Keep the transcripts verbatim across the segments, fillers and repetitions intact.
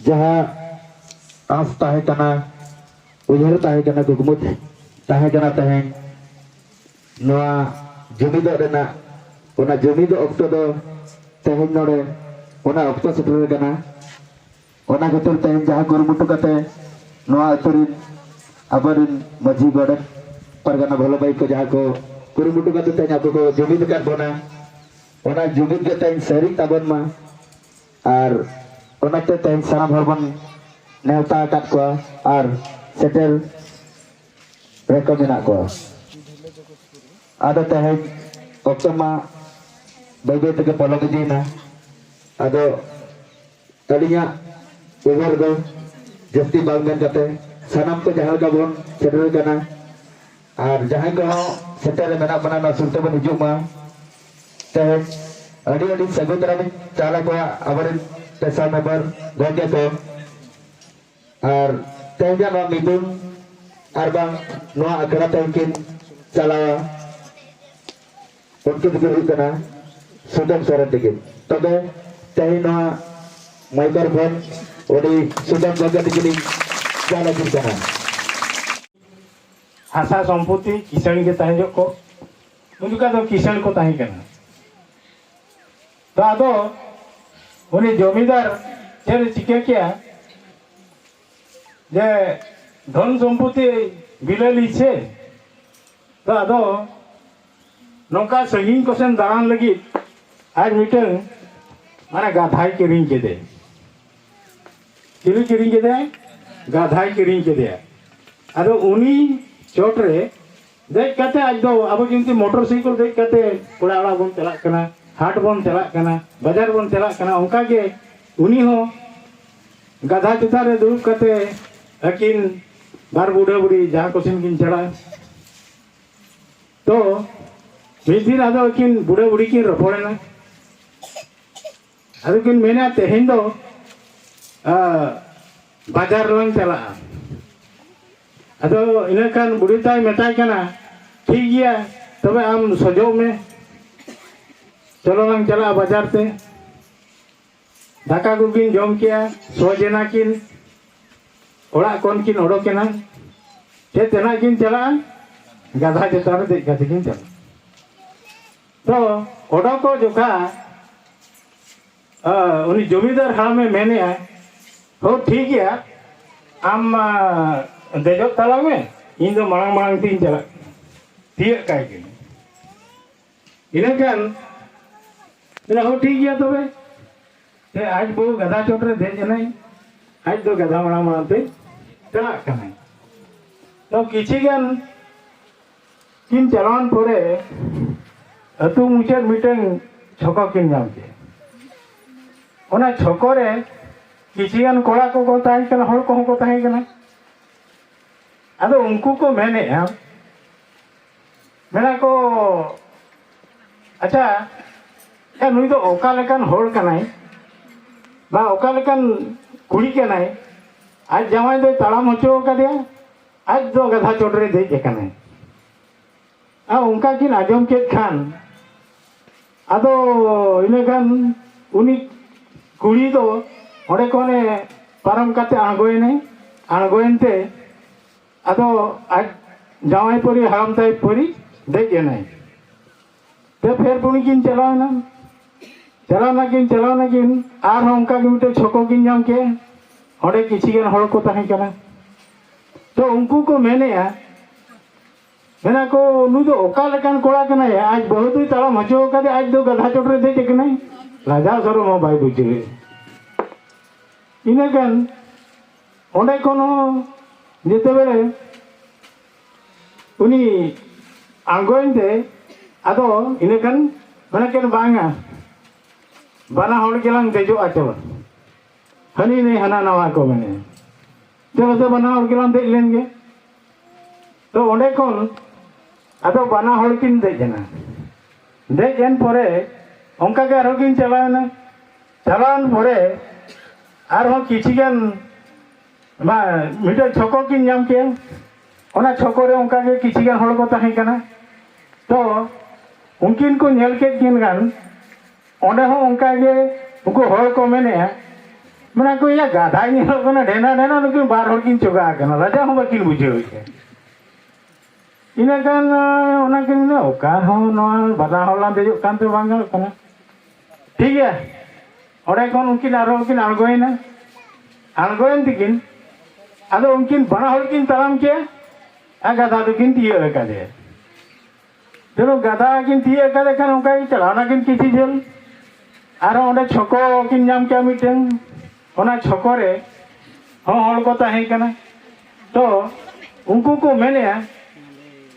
ᱡᱟᱦᱟᱸ ᱟᱸᱥ ᱛᱟᱦᱮᱸ ᱠᱟᱱᱟ, ᱩᱭᱦᱟᱹᱨ ᱛᱟᱦᱮᱸ ᱠᱟᱱᱟ, ᱠᱩᱠᱢᱩ ᱛᱟᱦᱮᱸ ᱠᱟᱱᱟ ᱛᱮᱦᱮᱧ ᱱᱚᱣᱟ ᱡᱩᱢᱤᱫᱚᱜ ᱨᱮᱱᱟᱜ, ᱚᱱᱟ ᱡᱩᱢᱤᱫᱚᱜ ᱚᱠᱛᱚ ᱫᱚ ᱛᱮᱦᱮᱧ ᱱᱚᱰᱮ ᱚᱱᱟ ᱚᱠᱛᱚ ᱥᱮᱴᱮᱨ ᱟᱠᱟᱱᱟ᱾ ᱚᱱᱟ ᱠᱷᱟᱹᱛᱤᱨ ᱛᱮᱦᱮᱧ ᱡᱟᱦᱟᱸ ᱠᱩᱨᱩᱢᱩᱴᱩ ᱠᱟᱛᱮ ᱱᱚᱣᱟ ᱟᱹᱛᱩ ᱨᱤᱱ ᱟᱵᱚᱨᱤᱱ ᱢᱟᱹᱡᱷᱤ, ᱜᱚᱰᱮᱛ, ᱯᱟᱨᱜᱟᱱᱟ, ᱵᱷᱟᱹᱞᱟᱹ ᱵᱷᱟᱹᱭ ᱠᱚ ᱡᱟᱦᱟᱸ ᱠᱚ ᱠᱩᱨᱩᱢᱩᱴᱩ ᱠᱟᱛᱮ ᱛᱮᱦᱮᱧ ᱟᱵᱚ ᱠᱚ ᱡᱩᱢᱤᱫ ᱟᱠᱟᱫ ᱵᱚᱱᱟ, ᱚᱱᱟ ᱡᱩᱢᱤᱫ ᱜᱮ ᱛᱮᱦᱮᱧ ᱥᱟᱹᱨᱤᱜ ᱛᱟᱵᱚᱱ ᱢᱟ᱾ ᱟᱨ ᱚᱱᱟᱛᱮ ᱛᱮᱦᱮᱧ ᱥᱟᱱᱟᱢ ᱦᱚᱲ ᱵᱚᱱ ᱱᱮᱣᱛᱟ ᱟᱠᱟᱫ ᱠᱚᱣᱟ ᱟᱨ ᱥᱮᱴᱮᱨ ᱨᱮᱠᱚ ᱢᱮᱱᱟᱜ ᱠᱚᱣᱟ᱾ ᱟᱫᱚ ᱛᱮᱦᱮᱧ ᱚᱠᱛᱚ ᱢᱟ ᱵᱟᱹᱭ ᱵᱟᱹᱭ ᱛᱮᱜᱮ ᱯᱚᱞᱚᱢ ᱤᱫᱤᱭᱮᱱᱟ᱾ ᱟᱫᱚ ᱟᱹᱞᱤᱧᱟᱜ ᱩᱭᱦᱟᱹᱨ ᱫᱚ ᱡᱟᱹᱥᱛᱤ ᱵᱟᱝ ᱢᱮᱱ ᱠᱟᱛᱮ ᱥᱟᱱᱟᱢ ᱠᱚ ᱡᱟᱦᱟᱸ ᱞᱮᱠᱟ ᱵᱚᱱ ᱥᱮᱴᱮᱨ ᱟᱠᱟᱱᱟ, ᱟᱨ ᱡᱟᱦᱟᱸᱭ ᱠᱚᱦᱚᱸ ᱥᱮᱴᱮᱨ ᱨᱮ ᱢᱮᱱᱟᱜ ᱵᱚᱱᱟ, ᱱᱚᱣᱟ ᱥᱩᱨ ᱛᱮᱵᱚᱱ ᱦᱤᱡᱩᱜ ᱢᱟ᱾ ᱛᱮᱦᱮᱧ ᱟᱹᱰᱤ ᱟᱹᱰᱤ ᱥᱟᱹᱜᱩᱱ ᱫᱟᱨᱟᱢ ᱤᱧ ᱪᱟᱞ ᱟᱠᱚᱣᱟ ᱟᱵᱚᱨᱮᱱ ᱯᱮᱥᱟ ᱢᱮᱢᱵᱟᱨ ᱜᱚᱢᱠᱮ ᱠᱚ᱾ ᱟᱨ ᱛᱮᱦᱮᱧᱟᱜ ᱱᱚᱣᱟ ᱢᱤᱫᱩᱱ ᱟᱨ ᱵᱟᱝ ᱱᱚᱣᱟ ᱟᱠᱷᱲᱟ ᱛᱮᱦᱮᱧ ᱠᱤᱱ ᱪᱟᱞᱟᱣᱟ, ᱩᱱᱠᱤᱱ ᱫᱚᱠᱤᱱ ᱦᱩᱭᱩᱜ ᱠᱟᱱᱟ ᱥᱩᱫᱟᱢ ᱥᱚᱨᱮᱱ ᱛᱟᱹᱠᱤᱱ᱾ ᱛᱚᱵᱮ ᱛᱮᱦᱮᱧ ᱱᱚᱣᱟ ᱢᱟᱭᱠᱨᱳᱯᱷᱳᱱ ᱩᱱᱤ ᱥᱩᱫᱟᱢ ᱜᱚᱢᱠᱮ ᱛᱟᱹᱠᱤᱱᱤᱧ ᱪᱟᱞ ᱟᱹᱠᱤᱱ ᱠᱟᱱᱟ᱾ ᱦᱟᱥᱟ ᱥᱚᱢᱯᱚᱛᱤ ᱠᱤᱥᱟᱹᱬ ᱜᱮ ᱛᱟᱦᱮᱸ ᱡᱚᱜ ᱠᱚ, ᱩᱱ ᱡᱚᱠᱷᱟ ᱫᱚ ᱠᱤᱥᱟᱹᱬ ᱠᱚ ᱛᱟᱦᱮᱸ ᱠᱟᱱᱟ᱾ ᱛᱚ ᱟᱫᱚ ᱩᱱᱤ ᱡᱚᱢᱤᱫᱟᱨ ᱪᱮᱫ ᱮ ᱪᱤᱠᱟᱹ ᱠᱮᱜᱼᱟ ᱡᱮ ᱫᱷᱚᱱ ᱥᱚᱢᱯᱚᱛᱤ ᱵᱤᱞᱟᱹᱞᱤ ᱥᱮ, ᱛᱚ ᱟᱫᱚ ᱱᱚᱝᱠᱟ ᱥᱟᱺᱜᱤᱧ ᱠᱚᱥᱮᱱ ᱫᱟᱬᱟᱱ ᱞᱟᱹᱜᱤᱫ ᱟᱡ ᱢᱤᱫᱴᱟᱝ ᱢᱟᱱᱮ ᱜᱟᱫᱷᱟᱭ ᱠᱤᱨᱤᱧ ᱠᱮᱫᱮ᱾ ᱪᱤᱞᱤ ᱠᱤᱨᱤᱧ ᱠᱮᱫᱮᱭᱟᱭ? ᱜᱟᱫᱷᱟᱭ ᱠᱤᱨᱤᱧ ᱠᱮᱫᱮᱭᱟ᱾ ᱟᱫᱚ ᱩᱱᱤ ᱪᱚᱴ ᱨᱮ ᱫᱮᱡ ᱠᱟᱛᱮ ᱟᱡ ᱫᱚ ᱟᱵᱚ ᱡᱮᱢᱛᱤ ᱢᱚᱴᱚᱨ ᱥᱟᱭᱠᱮᱞ ᱫᱮᱡ ᱠᱟᱛᱮ ᱠᱚᱲᱟ ᱚᱲᱟᱜ ᱵᱚᱱ ᱪᱟᱞᱟᱜ ᱠᱟᱱᱟ, ᱦᱟᱴ ᱵᱚᱱ ᱪᱟᱞᱟᱜ ᱠᱟᱱᱟ, ᱵᱟᱡᱟᱨ ᱵᱚᱱ ᱪᱟᱞᱟᱜ ᱠᱟᱱᱟ, ᱚᱱᱠᱟ ᱜᱮ ᱩᱱᱤ ᱦᱚᱸ ᱜᱟᱫᱷᱟ ᱪᱮᱛᱟᱱ ᱨᱮ ᱫᱩᱲᱩᱵ ᱠᱟᱛᱮ ᱟᱹᱠᱤᱱ ᱵᱟᱨ ᱵᱩᱰᱷᱟᱹ ᱵᱩᱲᱦᱤ ᱡᱟᱦᱟᱸ ᱠᱚ ᱥᱮᱱ ᱠᱤᱱ ᱪᱟᱞᱟᱜᱼᱟ᱾ ᱛᱚ ᱢᱤᱫ ᱫᱤᱱ ᱟᱫᱚ ᱟᱹᱠᱤᱱ ᱵᱩᱰᱷᱟᱹ ᱵᱩᱲᱦᱤ ᱠᱤᱱ ᱨᱚᱯᱚᱲᱮᱱᱟ᱾ ᱟᱫᱚ ᱠᱤᱱ ᱢᱮᱱᱟ, "ᱛᱮᱦᱮᱧ ᱫᱚ ᱟ, ᱵᱟᱡᱟᱨ ᱞᱟᱝ ᱪᱟᱞᱟᱜᱼᱟ᱾" ᱟᱫᱚ ᱤᱱᱟᱹ ᱠᱷᱟᱱ ᱵᱩᱰᱷᱤ ᱛᱟᱭ ᱢᱮᱛᱟᱭ ᱠᱟᱱᱟ, "ᱴᱷᱤᱠ ᱜᱮᱭᱟ, ᱛᱚᱵᱮ ᱟᱢ ᱥᱚᱡᱚᱜ ᱢᱮ, ᱪᱚᱞᱚ ᱞᱟᱝ ᱪᱟᱞᱟᱜᱼᱟ ᱵᱟᱡᱟᱨ ᱛᱮ᱾" ᱫᱟᱠᱟ ᱠᱚᱠᱤᱱ ᱡᱚᱢ ᱠᱮᱜᱼᱟ, ᱥᱚᱡᱽ ᱮᱱᱟ ᱠᱤᱱ, ᱚᱲᱟᱜ ᱠᱷᱚᱱ ᱠᱤᱱ ᱚᱰᱚᱠ ᱮᱱᱟ᱾ ᱪᱮᱫ ᱛᱮ ᱱᱟᱜ ᱠᱤᱱ ᱪᱟᱞᱟᱜᱼᱟ? ᱜᱟᱫᱷᱟ ᱪᱮᱛᱟᱱ ᱨᱮ ᱫᱮᱡ ᱠᱟᱛᱮ ᱠᱤᱱ ᱪᱟᱞᱟᱜᱼᱟ᱾ ᱛᱚ ᱚᱰᱚᱠᱚᱜ ᱡᱚᱠᱷᱟ ᱟ, ᱩᱱᱤ ᱡᱚᱢᱤᱫᱟᱨ ᱦᱟᱲᱟᱢᱮ ᱢᱮᱱᱮᱜᱼᱟ, "ᱦᱳ, ᱴᱷᱤᱠ ᱜᱮᱭᱟ, ᱟᱢ, ᱟ, ᱫᱮᱡᱚᱜ ᱛᱟᱞᱟᱝ ᱢᱮ, ᱤᱧ ᱫᱚ ᱢᱟᱲᱟᱝ ᱢᱟᱲᱟᱝ ᱛᱤᱧ ᱪᱟᱞᱟᱜ ᱠᱟᱱᱟ, ᱛᱤᱭᱟᱹᱜ ᱠᱟᱭ ᱠᱟᱹᱱᱟᱹᱧ᱾" ᱤᱱᱟᱹᱠᱷᱟᱱ ᱢᱮᱱᱟ, "ᱦᱳ, ᱴᱷᱤᱠ ᱜᱮᱭᱟ ᱛᱚᱵᱮ᱾" ᱥᱮ ᱟᱡ ᱵᱟᱹᱦᱩ ᱜᱟᱫᱷᱟ ᱪᱚᱴ ᱨᱮ ᱫᱮᱡ ᱮᱱᱟᱭ, ᱟᱡ ᱫᱚ ᱜᱟᱫᱷᱟ ᱢᱟᱲᱟᱝ ᱢᱟᱲᱟᱝ ᱛᱮ ᱪᱟᱞᱟᱜ ᱠᱟᱱᱟᱭ᱾ ᱛᱚ ᱠᱤᱪᱷᱤ ᱜᱟᱱ ᱠᱤᱱ ᱪᱟᱞᱟᱣᱮᱱ ᱯᱚᱨᱮ ᱟᱹᱛᱩ ᱢᱩᱪᱟᱹᱫ ᱢᱤᱫᱴᱟᱝ ᱪᱷᱚᱠᱚ ᱠᱤᱱ ᱧᱟᱢ ᱠᱮᱫᱟ᱾ ᱚᱱᱟ ᱪᱷᱚᱠᱚ ᱨᱮ ᱠᱤᱪᱷᱤ ᱜᱟᱱ ᱠᱚᱲᱟ ᱠᱚᱠᱚ ᱛᱟᱦᱮᱸ ᱠᱟᱱᱟ, ᱦᱚᱲ ᱠᱚᱦᱚᱸ ᱠᱚ ᱛᱟᱦᱮᱸ ᱠᱟᱱᱟ᱾ ᱟᱫᱚ ᱩᱱᱠᱩ ᱠᱚ ᱢᱮᱱᱮᱫᱼᱟ, ᱢᱮᱱᱟ ᱠᱚ, "ᱟᱪᱪᱷᱟ, ᱮ, ᱱᱩᱭ ᱫᱚ ᱚᱠᱟ ᱞᱮᱠᱟᱱ ᱦᱚᱲ ᱠᱟᱱᱟᱭ, ᱵᱟ ᱚᱠᱟ ᱞᱮᱠᱟᱱ ᱠᱩᱲᱤ ᱠᱟᱱᱟᱭ? ᱟᱡ ᱡᱟᱶᱟᱭ ᱫᱚᱭ ᱛᱟᱲᱟᱢ ᱦᱚᱪᱚ ᱟᱠᱟᱫᱮᱭᱟ, ᱟᱡ ᱫᱚ ᱜᱟᱫᱷᱟ ᱪᱚᱴ ᱨᱮ ᱫᱮᱡ ᱟᱠᱟᱱᱟᱭ᱾" ᱟᱨ ᱚᱱᱠᱟ ᱠᱤᱱ ᱟᱸᱡᱚᱢ ᱠᱮᱫ ᱠᱷᱟᱱ, ᱟᱫᱚ ᱤᱱᱟᱹ ᱠᱷᱟᱱ ᱩᱱᱤ ᱠᱩᱲᱤ ᱫᱚ ᱚᱸᱰᱮ ᱠᱷᱚᱱᱮ ᱯᱟᱨᱚᱢ ᱠᱟᱛᱮ ᱟᱬᱜᱚᱭᱮᱱᱟᱭ᱾ ᱟᱬᱜᱚᱭᱮᱱ ᱛᱮ ᱟᱫᱚ ᱟᱡ ᱡᱟᱶᱟᱭ ᱯᱟᱹᱨᱤ, ᱦᱟᱲᱟᱢ ᱛᱟᱭ ᱯᱟᱹᱨᱤ ᱫᱮᱡ ᱮᱱᱟᱭ᱾ ᱛᱮ ᱯᱷᱮᱨ ᱯᱩᱱᱤ ᱠᱤᱱ ᱪᱟᱞᱟᱣ ᱮᱱᱟ᱾ ᱪᱟᱞᱟᱣ ᱱᱟᱠᱤᱱ, ᱪᱟᱞᱟᱣ ᱱᱟᱠᱤᱱ, ᱟᱨᱦᱚᱸ ᱚᱱᱠᱟ ᱜᱮ ᱢᱤᱫᱴᱮᱱ ᱪᱷᱚᱠᱚ ᱠᱤᱱ ᱧᱟᱢ ᱠᱮᱫᱼᱟ᱾ ᱚᱸᱰᱮ ᱠᱤᱪᱷᱤ ᱜᱟᱱ ᱦᱚᱲ ᱠᱚ ᱛᱟᱦᱮᱸ ᱠᱟᱱᱟ᱾ ᱛᱚ ᱩᱱᱠᱩ ᱠᱚ ᱢᱮᱱᱮᱫᱼᱟ, ᱢᱮᱱᱟ ᱠᱚ, "ᱱᱩᱭ ᱫᱚ ᱚᱠᱟ ᱞᱮᱠᱟᱱ ᱠᱚᱲᱟ ᱠᱟᱱᱟᱭ? ᱟᱡ ᱵᱟᱹᱦᱩ ᱫᱚᱭ ᱛᱟᱲᱟᱢ ᱦᱚᱪᱚ ᱟᱠᱟᱫᱮ, ᱟᱡ ᱫᱚ ᱜᱟᱫᱷᱟ ᱪᱚᱴ ᱨᱮ ᱫᱮᱡ ᱟᱠᱟᱱᱟᱭ, ᱞᱟᱡᱟᱣ ᱥᱚᱨᱚᱢ ᱦᱚᱸ ᱵᱟᱭ ᱵᱩᱡᱷᱟᱹᱣᱮᱫ᱾" ᱤᱱᱟᱹ ᱠᱷᱟᱱ ᱚᱸᱰᱮ ᱠᱷᱚᱱ ᱦᱚᱸ ᱡᱮᱛᱮ ᱵᱮᱲᱮ ᱩᱱᱤ ᱟᱬᱜᱚᱭᱮᱱ ᱛᱮ, ᱟᱫᱚ ᱤᱱᱟᱹ ᱠᱷᱟᱱ ᱢᱮᱱᱟ ᱠᱤᱱ, "ᱵᱟᱝᱟ, ᱵᱟᱱᱟ ᱦᱚᱲ ᱜᱮᱞᱟᱝ ᱫᱮᱡᱚᱜᱼᱟ, ᱪᱚᱞᱚ᱾" ᱦᱟᱹᱱᱤ ᱱᱟᱹᱭ ᱦᱟᱱᱟ ᱱᱟᱣᱟ ᱠᱚ ᱢᱮᱱᱮᱫᱼᱟ, "ᱪᱚᱞᱚ ᱥᱮ ᱵᱟᱱᱟ ᱦᱚᱲ ᱜᱮᱞᱟᱝ ᱫᱮᱡ ᱞᱮᱱ ᱜᱮ᱾" ᱛᱚ ᱚᱸᱰᱮ ᱠᱷᱚᱱ ᱟᱫᱚ ᱵᱟᱱᱟ ᱦᱚᱲ ᱠᱤᱱ ᱫᱮᱡ ᱮᱱᱟ᱾ ᱫᱮᱡ ᱮᱱ ᱯᱚᱨᱮ ᱚᱱᱠᱟ ᱜᱮ ᱟᱨᱦᱚᱸ ᱠᱤᱱ ᱪᱟᱞᱟᱣ ᱮᱱᱟ᱾ ᱪᱟᱞᱟᱣᱮᱱ ᱯᱚᱨᱮ ᱟᱨᱦᱚᱸ ᱠᱤᱪᱷᱤ ᱜᱟᱱ ᱢᱟ, ᱢᱤᱫᱴᱮᱱ ᱪᱷᱚᱠᱚ ᱠᱤᱱ ᱧᱟᱢ ᱠᱮᱫᱼᱟ᱾ ᱚᱱᱟ ᱪᱷᱚᱠᱚ ᱨᱮ ᱚᱱᱠᱟ ᱜᱮ ᱠᱤᱪᱷᱤ ᱜᱟᱱ ᱦᱚᱲ ᱠᱚ ᱛᱟᱦᱮᱸ ᱠᱟᱱᱟ᱾ ᱛᱚ ᱩᱱᱠᱤᱱ ᱠᱚ ᱧᱮᱞ ᱠᱮᱫ ᱠᱤᱱ ᱠᱷᱟᱱ ᱚᱸᱰᱮ ᱦᱚᱸ ᱚᱱᱠᱟ ᱜᱮ ᱩᱱᱠᱩ ᱦᱚᱲ ᱠᱚ ᱢᱮᱱᱮᱫᱼᱟ, ᱢᱮᱱᱟ ᱠᱚ, "ᱭᱟ, ᱜᱟᱫᱷᱟ ᱧᱮᱞᱚᱜ ᱠᱟᱱᱟ ᱰᱷᱮᱨᱟ ᱰᱷᱮᱨᱟ, ᱱᱩᱠᱤᱱ ᱵᱟᱨ ᱦᱚᱲ ᱠᱤᱱ ᱪᱚᱜᱟ ᱟᱠᱟᱱᱟ, ᱞᱟᱡᱟᱣ ᱦᱚᱸ ᱵᱟᱹᱠᱤᱱ ᱵᱩᱡᱷᱟᱹᱣᱮᱫᱼᱟ᱾" ᱤᱱᱟᱹ ᱠᱷᱟᱱ, ᱟᱸ, ᱚᱱᱟ ᱠᱤᱱ ᱢᱮᱱᱟ, "ᱚᱠᱟ ᱦᱚᱸ ᱱᱚᱣᱟ ᱵᱟᱱᱟ ᱦᱚᱲ ᱞᱟᱝ ᱫᱮᱡᱚᱜ ᱠᱟᱱ ᱛᱮ ᱵᱟᱝ ᱜᱟᱱᱚᱜ ᱠᱟᱱᱟ᱾" ᱴᱷᱤᱠ ᱜᱮᱭᱟ, ᱚᱸᱰᱮ ᱠᱷᱚᱱ ᱩᱱᱠᱤᱱ ᱟᱨᱦᱚᱸ ᱠᱤᱱ ᱟᱬᱜᱚᱭᱮᱱᱟ᱾ ᱟᱬᱜᱚᱭᱮᱱ ᱛᱮᱠᱤᱱ, ᱟᱫᱚ ᱩᱱᱠᱤᱱ ᱵᱟᱱᱟ ᱦᱚᱲ ᱠᱤᱱ ᱛᱟᱲᱟᱢ ᱠᱮᱫᱼᱟ ᱟᱨ ᱜᱟᱫᱷᱟ ᱫᱚᱠᱤᱱ ᱛᱤᱭᱟᱹᱜ ᱟᱠᱟᱫᱮᱭᱟ᱾ ᱪᱚᱞᱚ, ᱜᱟᱫᱷᱟ ᱠᱤᱱ ᱛᱤᱭᱟᱹᱜ ᱟᱠᱟᱫᱮ ᱠᱷᱟᱱ ᱚᱱᱠᱟ ᱜᱮ ᱪᱟᱞᱟᱣ ᱱᱟᱠᱤᱱ ᱠᱤᱪᱷᱩ ᱡᱷᱟᱹᱞ᱾ ᱟᱨᱦᱚᱸ ᱚᱸᱰᱮ ᱪᱷᱚᱠᱚ ᱠᱤᱱ ᱧᱟᱢ ᱠᱮᱫᱼᱟ ᱢᱤᱫᱴᱟᱝ᱾ ᱚᱱᱟ ᱪᱷᱚᱠᱚ ᱨᱮ ᱦᱚᱸ ᱦᱚᱲ ᱠᱚ ᱛᱟᱦᱮᱸ ᱠᱟᱱᱟ᱾ ᱛᱚ ᱩᱱᱠᱩ ᱠᱚ ᱢᱮᱱᱮᱫᱼᱟ,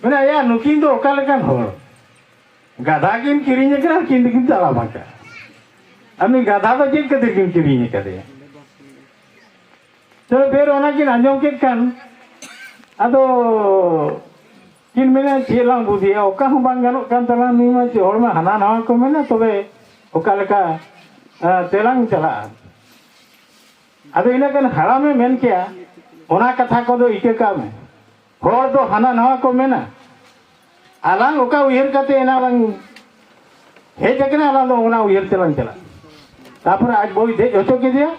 ᱢᱮᱱᱟ, "ᱭᱟ, ᱱᱩᱠᱤᱱ ᱫᱚ ᱚᱠᱟ ᱞᱮᱠᱟᱱ ᱦᱚᱲ? ᱜᱟᱫᱷᱟ ᱠᱤᱱ ᱠᱤᱨᱤᱧ ᱟᱠᱟᱫᱟ, ᱩᱱᱠᱤᱱ ᱫᱚᱠᱤᱱ ᱛᱟᱲᱟᱢ ᱟᱠᱟᱫᱼᱟ᱾ ᱟᱨ ᱱᱩᱭ ᱜᱟᱫᱷᱟ ᱫᱚ ᱪᱮᱫ ᱠᱷᱟᱹᱛᱤᱨ ᱠᱤᱱ ᱠᱤᱨᱤᱧ ᱟᱠᱟᱫᱮᱭᱟ?" ᱛᱚ ᱯᱷᱮᱨ ᱚᱱᱟ ᱠᱤᱱ ᱟᱸᱡᱚᱢ ᱠᱮᱫ ᱠᱷᱟᱱ, ᱟᱫᱚ ᱠᱤᱱ ᱢᱮᱱᱟ, "ᱪᱮᱫ ᱞᱟᱝ ᱵᱩᱫᱷᱤᱭᱟ, ᱚᱠᱟ ᱦᱚᱸ ᱵᱟᱝ ᱜᱟᱱᱚᱜ ᱠᱟᱱ ᱛᱟᱞᱟᱝ, ᱱᱩᱭ ᱢᱟ ᱪᱮᱫ ᱦᱚᱲ ᱢᱟ ᱦᱟᱱᱟ ᱱᱟᱣᱟ ᱠᱚ ᱢᱮᱱᱟ, ᱛᱚᱵᱮ ᱚᱠᱟ ᱞᱮᱠᱟ, ᱮ, ᱛᱮᱞᱟᱝ ᱪᱟᱞᱟᱜᱼᱟ?" ᱟᱫᱚ ᱤᱱᱟᱹ ᱠᱷᱟᱱ ᱦᱟᱲᱟᱢᱮ ᱢᱮᱱ ᱠᱮᱜᱼᱟ, "ᱚᱱᱟ ᱠᱟᱛᱷᱟ ᱠᱚᱫᱚ ᱤᱠᱟᱹ ᱠᱟᱜ ᱢᱮ, ᱦᱚᱲ ᱫᱚ ᱦᱟᱱᱟ ᱱᱟᱣᱟ ᱠᱚ ᱢᱮᱱᱟ, ᱟᱞᱟᱝ ᱚᱠᱟ ᱩᱭᱦᱟᱹᱨ ᱠᱟᱛᱮ ᱮᱱᱟ ᱞᱟᱝ ᱦᱮᱡ ᱟᱠᱟᱱᱟ, ᱟᱞᱟᱝ ᱫᱚ ᱚᱱᱟ ᱩᱭᱦᱟᱹᱨ ᱛᱮᱞᱟᱝ ᱪᱟᱞᱟᱜᱼᱟ᱾" ᱛᱟᱨᱯᱚᱨᱮ ᱟᱡ ᱵᱟᱹᱦᱩᱭ ᱫᱮᱡ ᱦᱚᱪᱚ ᱠᱮᱫᱮᱭᱟ,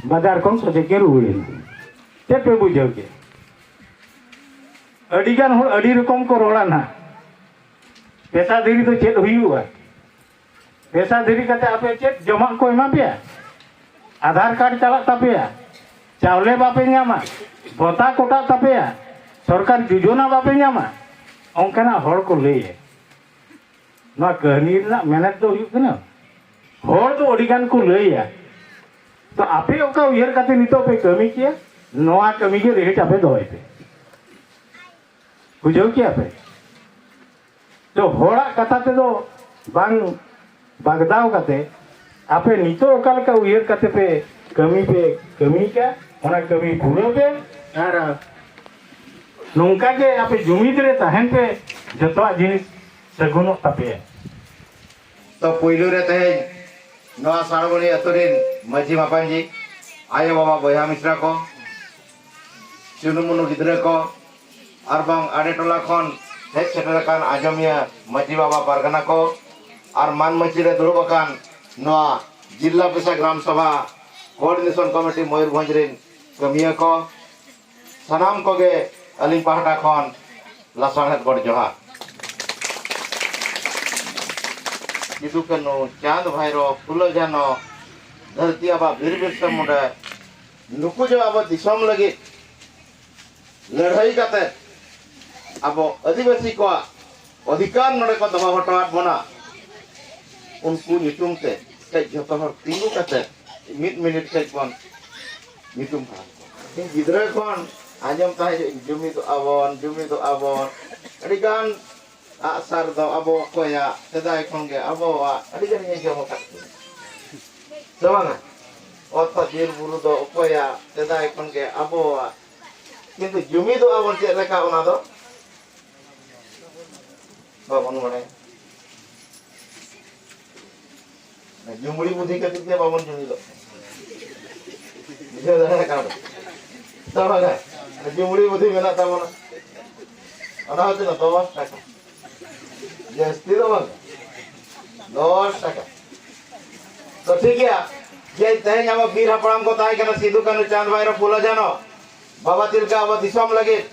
ᱵᱟᱡᱟᱨ ᱠᱷᱚᱱ ᱥᱚᱡᱷᱮ ᱠᱤᱱ ᱨᱩᱣᱟᱹᱲ ᱮᱱᱟ᱾ ᱪᱮᱫ ᱯᱮ ᱵᱩᱡᱷᱟᱹᱣ ᱠᱮᱫ? ᱟᱹᱰᱤ ᱜᱟᱱ ᱦᱚᱲ ᱟᱹᱰᱤ ᱨᱚᱠᱚᱢ ᱠᱚ ᱨᱚᱲᱟ ᱱᱟᱦᱟᱜ᱾ ᱯᱮᱥᱟ ᱫᱷᱤᱨᱤ ᱫᱚ ᱪᱮᱫ ᱦᱩᱭᱩᱜᱼᱟ? ᱯᱮᱥᱟ ᱫᱷᱤᱨᱤ ᱠᱟᱛᱮ ᱟᱯᱮ ᱪᱮᱫ ᱡᱚᱢᱟᱜ ᱠᱚ ᱮᱢᱟ ᱯᱮᱭᱟ? ᱟᱫᱷᱟᱨ ᱠᱟᱨᱰ ᱪᱟᱞᱟᱜ ᱛᱟᱯᱮᱭᱟ, ᱪᱟᱣᱞᱮ ᱵᱟᱯᱮ ᱧᱟᱢᱟ, ᱵᱷᱚᱛᱟ ᱠᱚᱴᱟᱜ ᱛᱟᱯᱮᱭᱟ, ᱥᱚᱨᱠᱟᱨ ᱡᱳᱡᱚᱱᱟ ᱵᱟᱯᱮ ᱧᱟᱢᱟ, ᱚᱱᱠᱟᱱᱟᱜ ᱦᱚᱲ ᱠᱚ ᱞᱟᱹᱭᱟ᱾ ᱱᱚᱣᱟ ᱠᱟᱹᱦᱱᱤ ᱨᱮᱱᱟᱜ ᱢᱮᱱᱮᱛ ᱫᱚ ᱦᱩᱭᱩᱜ ᱠᱟᱱᱟ, ᱦᱚᱲ ᱫᱚ ᱟᱹᱰᱤ ᱜᱟᱱ ᱠᱚ ᱞᱟᱹᱭᱟ, ᱛᱚ ᱟᱯᱮ ᱚᱠᱟ ᱩᱭᱦᱟᱹᱨ ᱠᱟᱛᱮ ᱱᱤᱛᱚᱜ ᱯᱮ ᱠᱟᱹᱢᱤ ᱠᱮᱭᱟ, ᱱᱚᱣᱟ ᱠᱟᱹᱢᱤ ᱜᱮ ᱨᱮᱦᱮᱴ ᱟᱯᱮ ᱫᱚᱦᱚᱭ ᱯᱮ᱾ ᱵᱩᱡᱷᱟᱹᱣ ᱠᱮᱭᱟ ᱯᱮ? ᱛᱚ ᱦᱚᱲᱟᱜ ᱠᱟᱛᱷᱟ ᱛᱮᱫᱚ ᱵᱟᱝ ᱵᱟᱜᱽᱫᱟᱣ ᱠᱟᱛᱮ ᱟᱯᱮ ᱱᱤᱛᱚᱜ ᱚᱠᱟ ᱞᱮᱠᱟ ᱩᱭᱦᱟᱹᱨ ᱠᱟᱛᱮ ᱯᱮ ᱠᱟᱹᱢᱤ ᱯᱮ ᱠᱟᱹᱢᱤᱭᱮᱫᱟ, ᱚᱱᱟ ᱠᱟᱹᱢᱤ ᱯᱩᱨᱟᱹᱣ ᱯᱮ᱾ ᱟᱨ ᱱᱚᱝᱠᱟ ᱜᱮ ᱟᱯᱮ ᱡᱩᱢᱤᱫ ᱨᱮ ᱛᱟᱦᱮᱱ ᱯᱮ, ᱡᱚᱛᱚᱣᱟᱜ ᱡᱤᱱᱤᱥ ᱥᱟᱹᱜᱩᱱᱚᱜ ᱛᱟᱯᱮᱭᱟ᱾ ᱛᱚ ᱯᱩᱭᱞᱩ ᱨᱮ ᱛᱮᱦᱮᱧ ᱱᱚᱣᱟ ᱥᱟᱲᱵᱚᱱᱤ ᱟᱹᱛᱩ ᱨᱤᱱ ᱢᱟᱹᱡᱷᱤ ᱢᱟᱯᱟᱧᱡᱤ, ᱟᱭᱳ ᱵᱟᱵᱟ, ᱵᱚᱭᱦᱟ ᱢᱤᱥᱨᱟ ᱠᱚ, ᱪᱩᱱᱩ ᱢᱩᱱᱩ ᱜᱤᱫᱽᱨᱟᱹ ᱠᱚ, ᱟᱨ ᱵᱟᱝ ᱟᱰᱮ ᱴᱚᱞᱟ ᱠᱷᱚᱱ ᱦᱮᱡ ᱥᱮᱴᱮᱨ ᱟᱠᱟᱱ ᱟᱸᱡᱚᱢᱤᱭᱟᱹ ᱢᱟᱹᱡᱷᱤ ᱵᱟᱵᱟ ᱯᱟᱨᱜᱟᱱᱟ ᱠᱚ, ᱟᱨ ᱢᱟᱱ ᱢᱟᱹᱪᱤ ᱨᱮ ᱫᱩᱲᱩᱵ ᱟᱠᱟᱱ ᱱᱚᱣᱟ ᱡᱤᱞᱞᱟ ᱯᱮᱥᱟ ᱜᱨᱟᱢ ᱥᱚᱵᱷᱟ ᱠᱳᱚᱨᱰᱤᱱᱮᱥᱚᱱ ᱠᱚᱢᱤᱴᱤ ᱢᱚᱭᱩᱨᱵᱷᱚᱸᱡᱽ ᱨᱤᱱ ᱠᱟᱹᱢᱤᱭᱟᱹ ᱠᱚ, ᱥᱟᱱᱟᱢ ᱠᱚᱜᱮ ᱟᱹᱞᱤᱧ ᱯᱟᱦᱴᱟ ᱠᱷᱚᱱ ᱞᱟᱥᱟᱲᱦᱮᱫ ᱜᱚᱰ ᱡᱚᱦᱟᱨ᱾ ᱥᱤᱫᱩ ᱠᱟᱹᱱᱦᱩ, ᱪᱟᱸᱫᱽ ᱵᱷᱟᱭᱨᱚ, ᱯᱷᱩᱞᱳ ᱡᱷᱟᱱᱚ, ᱫᱷᱟᱹᱨᱛᱤ ᱟᱵᱟ ᱵᱤᱨ ᱵᱤᱨᱥᱟ ᱢᱩᱱᱰᱟ, ᱱᱩᱠᱩ ᱡᱮ ᱟᱵᱚ ᱫᱤᱥᱚᱢ ᱞᱟᱹᱜᱤᱫ ᱞᱟᱹᱲᱦᱟᱹᱭ ᱠᱟᱛᱮ ᱟᱵᱚ ᱟᱹᱫᱤᱵᱟᱹᱥᱤ ᱠᱚᱣᱟᱜ ᱚᱫᱷᱤᱠᱟᱨ ᱱᱚᱰᱮ ᱠᱚ ᱫᱚᱦᱚ ᱦᱚᱴᱚᱣᱟᱫ ᱵᱚᱱᱟ, ᱩᱱᱠᱩ ᱧᱩᱛᱩᱢ ᱛᱮ ᱠᱟᱹᱡ ᱡᱷᱚᱛᱚ ᱦᱚᱲ ᱛᱤᱸᱜᱩ ᱠᱟᱛᱮ ᱢᱤᱫ ᱢᱤᱱᱤᱴ ᱠᱟᱹᱡ ᱵᱚᱱ ᱧᱩᱛᱩᱢ ᱦᱟᱞᱟᱝ ᱠᱚᱣᱟ᱾ ᱤᱧ ᱜᱤᱫᱽᱨᱟᱹ ᱠᱷᱚᱱ ᱟᱸᱡᱚᱢ ᱛᱟᱦᱮᱸ ᱡᱮ ᱡᱩᱢᱤᱫᱚᱜ ᱟᱵᱚᱱ, ᱡᱩᱢᱤᱫᱚᱜ ᱟᱵᱚᱱ, ᱟᱹᱰᱤᱜᱟᱱ ᱟᱜᱼᱥᱟᱨ ᱫᱚ ᱟᱵᱚ ᱚᱠᱚᱭᱟᱜ, ᱥᱮᱫᱟᱭ ᱠᱷᱚᱱ ᱜᱮ ᱟᱵᱚᱣᱟᱜ, ᱟᱹᱰᱤ ᱜᱟᱱ ᱤᱧ ᱟᱸᱡᱚᱢ ᱟᱠᱟᱫ ᱠᱚᱣᱟ᱾ ᱥᱮ ᱵᱟᱝᱟ? ᱚᱛ ᱵᱤᱨ ᱵᱩᱨᱩ ᱫᱚ ᱚᱠᱚᱭᱟᱜ, ᱥᱮᱫᱟᱭ ᱠᱷᱚᱱ ᱜᱮ ᱟᱵᱚᱣᱟᱜ᱾ ᱠᱤᱱᱛᱩ ᱡᱩᱢᱤᱫᱚᱜ ᱟᱵᱚᱱ ᱪᱮᱫ ᱞᱮᱠᱟ, ᱚᱱᱟ ᱫᱚ ᱵᱟᱵᱚᱱ ᱵᱟᱲᱟᱭᱟ᱾ ᱡᱩᱢᱲᱤ ᱵᱩᱫᱷᱤ ᱠᱷᱟᱹᱛᱤᱨ ᱛᱮ ᱵᱟᱵᱚᱱ ᱡᱩᱢᱤᱫᱚᱜ ᱠᱟᱱᱟ᱾ ᱵᱩᱡᱷᱟᱹᱣ ᱫᱟᱲᱮᱭᱟᱜ ᱠᱟᱱᱟ ᱵᱚᱱ? ᱛᱚ ᱵᱟᱝᱟ? ᱡᱩᱢᱲᱤ ᱵᱩᱫᱷᱤ ᱢᱮᱱᱟᱜ ᱛᱟᱵᱚᱱᱟ᱾ ᱚᱱᱟ ᱦᱚᱸ ᱛᱤᱱᱟᱹᱜ? ᱫᱚᱥ ᱴᱟᱠᱟ᱾ ᱡᱟᱹᱥᱛᱤ ᱫᱚ ᱵᱟᱝ, ᱫᱚᱥ ᱴᱟᱠᱟ᱾ ᱛᱚ ᱴᱷᱤᱠ ᱜᱮᱭᱟ, ᱡᱮ ᱛᱮᱦᱮᱧ ᱟᱵᱚ ᱵᱤᱨ ᱦᱟᱯᱲᱟᱢ ᱠᱚ ᱛᱟᱦᱮᱸ ᱠᱟᱱᱟ, ᱥᱤᱫᱩ, ᱠᱟᱹᱱᱦᱩ, ᱪᱟᱸᱫᱽ, ᱵᱷᱟᱭᱨᱚ, ᱯᱷᱩᱞᱳ, ᱡᱷᱟᱱᱚ, ᱵᱟᱵᱟ ᱛᱤᱞᱠᱟᱹ ᱟᱵᱚ ᱫᱤᱥᱚᱢ ᱞᱟᱹᱜᱤᱫ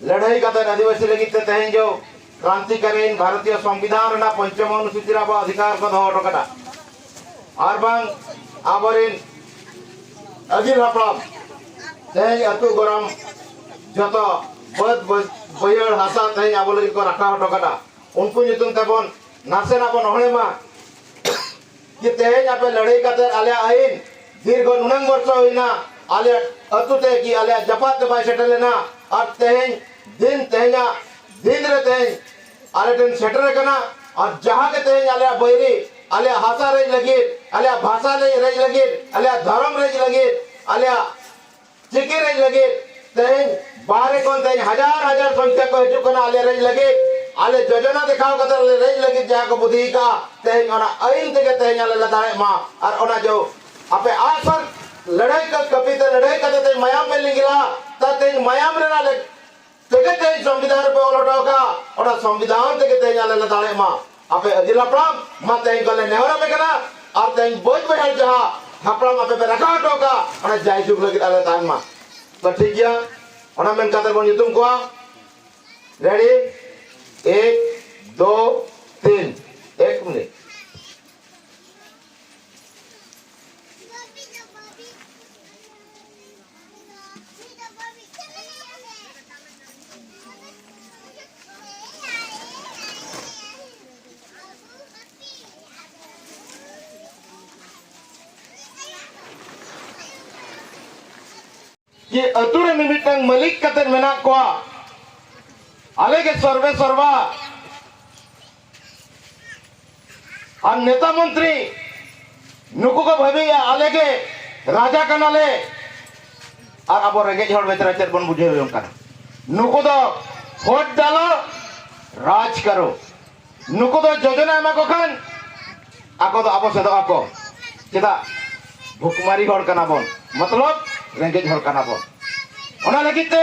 ᱞᱟᱹᱲᱦᱟᱹᱭ ᱠᱟᱛᱮ ᱟᱹᱫᱤᱵᱟᱹᱥᱤ ᱞᱟᱹᱜᱤᱫ ᱛᱮ ᱛᱮᱦᱮᱧ ᱡᱚ ᱠᱨᱟᱱᱛᱤᱠᱟᱨᱤᱱ ᱵᱷᱟᱨᱚᱛᱤᱭᱚ ᱥᱚᱝᱵᱤᱫᱷᱟᱱ ᱨᱮᱱᱟᱜ ᱯᱚᱧᱪᱚᱢ ᱚᱱᱩᱥᱩᱪᱤ ᱨᱮ ᱟᱵᱚ ᱚᱫᱷᱤᱠᱟᱨ ᱠᱚ ᱫᱚᱦᱚ ᱦᱚᱴᱚ ᱠᱟᱫᱟ᱾ ᱟᱨ ᱵᱟᱝ ᱟᱵᱚᱨᱮᱱ ᱟᱹᱜᱤᱞ ᱦᱟᱯᱲᱟᱢ ᱛᱮᱦᱮᱧ ᱟᱹᱛᱩ ᱜᱚᱨᱟᱢ ᱡᱚᱛᱚ ᱵᱟᱹᱫᱽ ᱵᱟᱹ-, ᱵᱟᱹᱭᱦᱟᱹᱲ ᱦᱟᱥᱟ ᱛᱮᱦᱮᱧ ᱟᱵᱚ ᱞᱟᱹᱜᱤᱫ ᱠᱚ ᱨᱟᱠᱷᱟ ᱦᱚᱴᱚ ᱠᱟᱫᱟ᱾ ᱩᱱᱠᱩ ᱧᱩᱛᱩᱢ ᱛᱮᱵᱚᱱ ᱱᱟᱥᱮᱱᱟᱜ ᱵᱚᱱ ᱚᱦᱲᱮ ᱢᱟ᱾ ᱡᱮ ᱛᱮᱦᱮᱧ ᱟᱯᱮ ᱞᱟᱹᱲᱦᱟᱹᱭ ᱠᱟᱛᱮ ᱟᱞᱮᱭᱟᱜ ᱟᱹᱭᱤᱱ ᱫᱤᱨᱜᱷᱚ ᱱᱩᱱᱟᱹᱝ ᱵᱚᱨᱥᱚ ᱦᱩᱭᱱᱟ, ᱟᱞᱮᱭᱟᱜ ᱟᱹᱛᱩ ᱛᱮ ᱠᱤ ᱟᱞᱮᱭᱟᱜ ᱡᱟᱯᱟᱜ ᱛᱮ ᱵᱟᱭ ᱥᱮᱴᱮᱨ ᱞᱮᱱᱟ, ᱟᱨ ᱛᱮᱦᱮᱧ ᱫᱤᱱ, ᱛᱮᱦᱮᱧᱟᱜ ᱫᱤᱱ ᱨᱮ ᱛᱮᱦᱮᱧ ᱟᱞᱮ ᱴᱷᱮᱱ ᱥᱮᱴᱮᱨ ᱟᱠᱟᱱᱟ᱾ ᱟᱨ ᱡᱟᱦᱟᱸ ᱜᱮ ᱛᱮᱦᱮᱧ ᱟᱞᱮᱭᱟᱜ ᱵᱟᱹᱭᱨᱤ ᱟᱞᱮᱭᱟᱜ ᱦᱟᱥᱟ ᱨᱮᱡ ᱞᱟᱹᱜᱤᱫ, ᱟᱞᱮᱭᱟᱜ ᱵᱷᱟᱥᱟ ᱨᱮᱡ, ᱨᱮᱡ ᱞᱟᱹᱜᱤᱫ, ᱟᱞᱮᱭᱟᱜ ᱫᱷᱚᱨᱚᱢ ᱨᱮᱡ ᱞᱟᱹᱜᱤᱫ, ᱟᱞᱮᱭᱟᱜ ᱪᱤᱠᱤ ᱨᱮᱡ ᱞᱟᱹᱜᱤᱫ ᱛᱮᱦᱮᱧ ᱵᱟᱦᱨᱮ ᱠᱷᱚᱱ ᱛᱮᱦᱮᱧ ᱦᱟᱡᱟᱨ ᱦᱟᱡᱟᱨ ᱥᱚᱝᱠᱷᱟ ᱠᱚ ᱦᱤᱡᱩᱜ ᱠᱟᱱᱟ ᱟᱞᱮ ᱨᱮᱡ ᱞᱟᱹᱜᱤᱫ, ᱟᱞᱮ ᱡᱳᱡᱚᱱᱟ ᱫᱮᱠᱷᱟᱣ ᱠᱟᱛᱮ ᱟᱞᱮ ᱨᱮᱡ ᱞᱟᱹᱜᱤᱫ ᱡᱟᱦᱟᱸ ᱠᱚ ᱵᱩᱫᱷᱤ ᱟᱠᱟᱫᱼᱟ, ᱛᱮᱦᱮᱧ ᱚᱱᱟ ᱟᱹᱭᱤᱱ ᱛᱮᱜᱮ ᱛᱮᱦᱮᱧ ᱟᱞᱮ ᱞᱮ ᱫᱟᱲᱮᱜ ᱢᱟ᱾ ᱟᱨ ᱚᱱᱟ ᱡᱚ ᱟᱯᱮ ᱟᱥᱚᱨ ᱞᱟᱹᱲᱦᱟᱹᱭ ᱠᱟ-, ᱠᱟᱹᱯᱤ ᱛᱮ ᱞᱟᱹᱲᱦᱟᱹᱭ ᱠᱟᱛᱮ ᱛᱮᱦᱮᱧ ᱢᱟᱭᱟᱢ ᱯᱮ ᱞᱤᱸᱜᱤ ᱞᱟᱜᱼᱟ, ᱛᱟ ᱛᱮᱦᱮᱧ ᱢᱟᱭᱟᱢ ᱨᱮᱱᱟᱜ ᱞᱮ ᱛᱮᱜᱮ ᱛᱮᱦᱮᱧ ᱥᱚᱝᱵᱤᱫᱷᱟᱱ ᱨᱮᱯᱮ ᱚᱞ ᱦᱚᱴᱚ ᱟᱠᱟᱫᱼᱟ, ᱚᱱᱟ ᱥᱚᱝᱵᱤᱫᱷᱟᱱ ᱛᱮᱜᱮ ᱛᱮᱦᱮᱧ ᱟᱞᱮ ᱞᱮ ᱫᱟᱲᱮᱜ ᱢᱟ᱾ ᱟᱯᱮ ᱟᱹᱜᱤᱞ ᱦᱟᱯᱲᱟᱢ ᱢᱟ ᱛᱮᱦᱮᱧ ᱠᱷᱚᱱ ᱞᱮ ᱱᱮᱦᱚᱨ ᱟᱯᱮ ᱠᱟᱱᱟ, ᱟᱨ ᱛᱮᱦᱮᱧ ᱵᱟᱹᱫᱽ ᱵᱟᱹᱭᱦᱟᱹᱲ ᱡᱟᱦᱟᱸ ᱦᱟᱯᱲᱟᱢ ᱟᱯᱮ ᱯᱮ ᱨᱟᱠᱟᱵ ᱦᱚᱴᱚ ᱠᱟᱜ, ᱚᱱᱟ ᱡᱟᱭᱡᱩᱜᱽ ᱞᱟᱹᱜᱤᱫ ᱟᱞᱮ ᱛᱟᱦᱮᱱ ᱢᱟ᱾ ᱛᱚ ᱴᱷᱤᱠ ᱜᱮᱭᱟ, ᱚᱱᱟ ᱢᱮᱱ ᱠᱟᱛᱮ ᱵᱚᱱ ᱧᱩᱛᱩᱢ ᱠᱚᱣᱟ᱾ ᱨᱮᱰᱤ, ᱮᱠ, ᱫᱳ, ᱛᱤᱱ᱾ ᱮᱠ ᱢᱤᱱᱤᱴ᱾ ᱡᱮ ᱟᱹᱛᱩ ᱨᱮ ᱢᱤᱢᱤᱫᱴᱟᱝ ᱢᱟᱹᱞᱤᱠ ᱠᱟᱛᱮ ᱢᱮᱱᱟᱜ ᱠᱚᱣᱟ, ᱟᱞᱮ ᱜᱮ ᱥᱚᱨᱵᱮ ᱥᱚᱨᱵᱟ᱾ ᱟᱨ ᱱᱮᱛᱟ ᱢᱚᱱᱛᱨᱤ ᱱᱩᱠᱩ ᱠᱚ ᱵᱷᱟᱹᱵᱤᱭᱟ ᱟᱞᱮ ᱜᱮ ᱨᱟᱡᱟ ᱠᱟᱱᱟᱞᱮ᱾ ᱟᱨ ᱟᱵᱚ ᱨᱮᱸᱜᱮᱡ ᱦᱚᱲ ᱵᱮᱪᱟᱨᱟ ᱪᱮᱫ ᱵᱚᱱ ᱵᱩᱡᱷᱟᱹᱣ ᱡᱚᱝ ᱠᱟᱱᱟ? ᱱᱩᱠᱩ ᱫᱚ ᱵᱷᱳᱴ ᱰᱟᱞᱚ, ᱨᱟᱡᱽ ᱠᱟᱨᱚ᱾ ᱱᱩᱠᱩ ᱫᱚ ᱡᱳᱡᱚᱱᱟ ᱮᱢᱟ ᱠᱚ ᱠᱷᱟᱱ ᱟᱠᱚ ᱫᱚ ᱟᱵᱚ ᱥᱮᱫᱚᱜ ᱟᱠᱚ᱾ ᱪᱮᱫᱟᱜ? ᱵᱷᱩᱠᱢᱟᱨᱤ ᱦᱚᱲ ᱠᱟᱱᱟ ᱵᱚᱱ, ᱢᱚᱛᱞᱚᱵ ᱨᱮᱸᱜᱮᱡ ᱦᱚᱲ ᱠᱟᱱᱟ ᱵᱚᱱ᱾ ᱚᱱᱟ ᱞᱟᱹᱜᱤᱫ ᱛᱮ